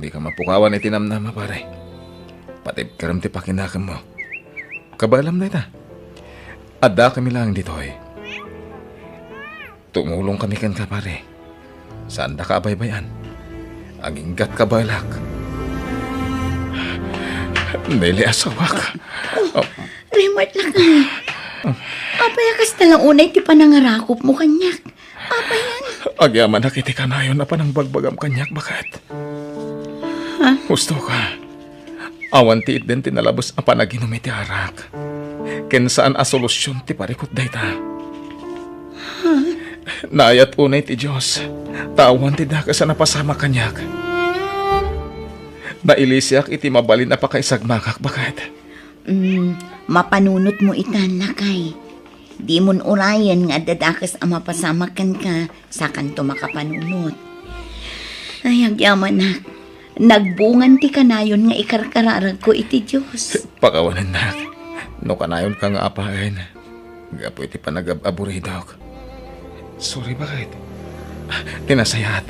dika mapukawan iti namnama, pare. Patibkerem ti pakinakemmo. Kabaelam dayta. Adda kami laeng ditoy. Tumulongkami kenka, pare. Saandaka a baybay-an. Aginggatka baelak. Nelly, asawak. Oh, Raymart, lakay. Apay a kasta la unay ti panangarakopmo kaniak? Apayan? Agyamanak iti kanayon a panangbagbagam kaniak, baket. Ha? Husto ka. Awan ti itden ti nalabes a panaginum iti arak. Ken saan a solusion ti parikut dayta. Naayat unay ti Dios, ta awan ti dakes a napasamak kaniak. Nailisiak iti mabalin a pakaisagmakak, baket. Mm, mapanunotmo itan, lakay. Dimon urayen nga adda dakes a mapasamak kenka, sakanto makapanunot. Ay, agyamanak. Nagbungan ti kanayon nga ikarkararagko iti Dios. Pakawanennak. No kanayonka nga apaen, gapu iti panagab-aburidok. Sorry, baket. Ah, ti nasayaat.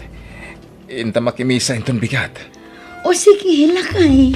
Inta makimisa inton bigat. O sige, lakay.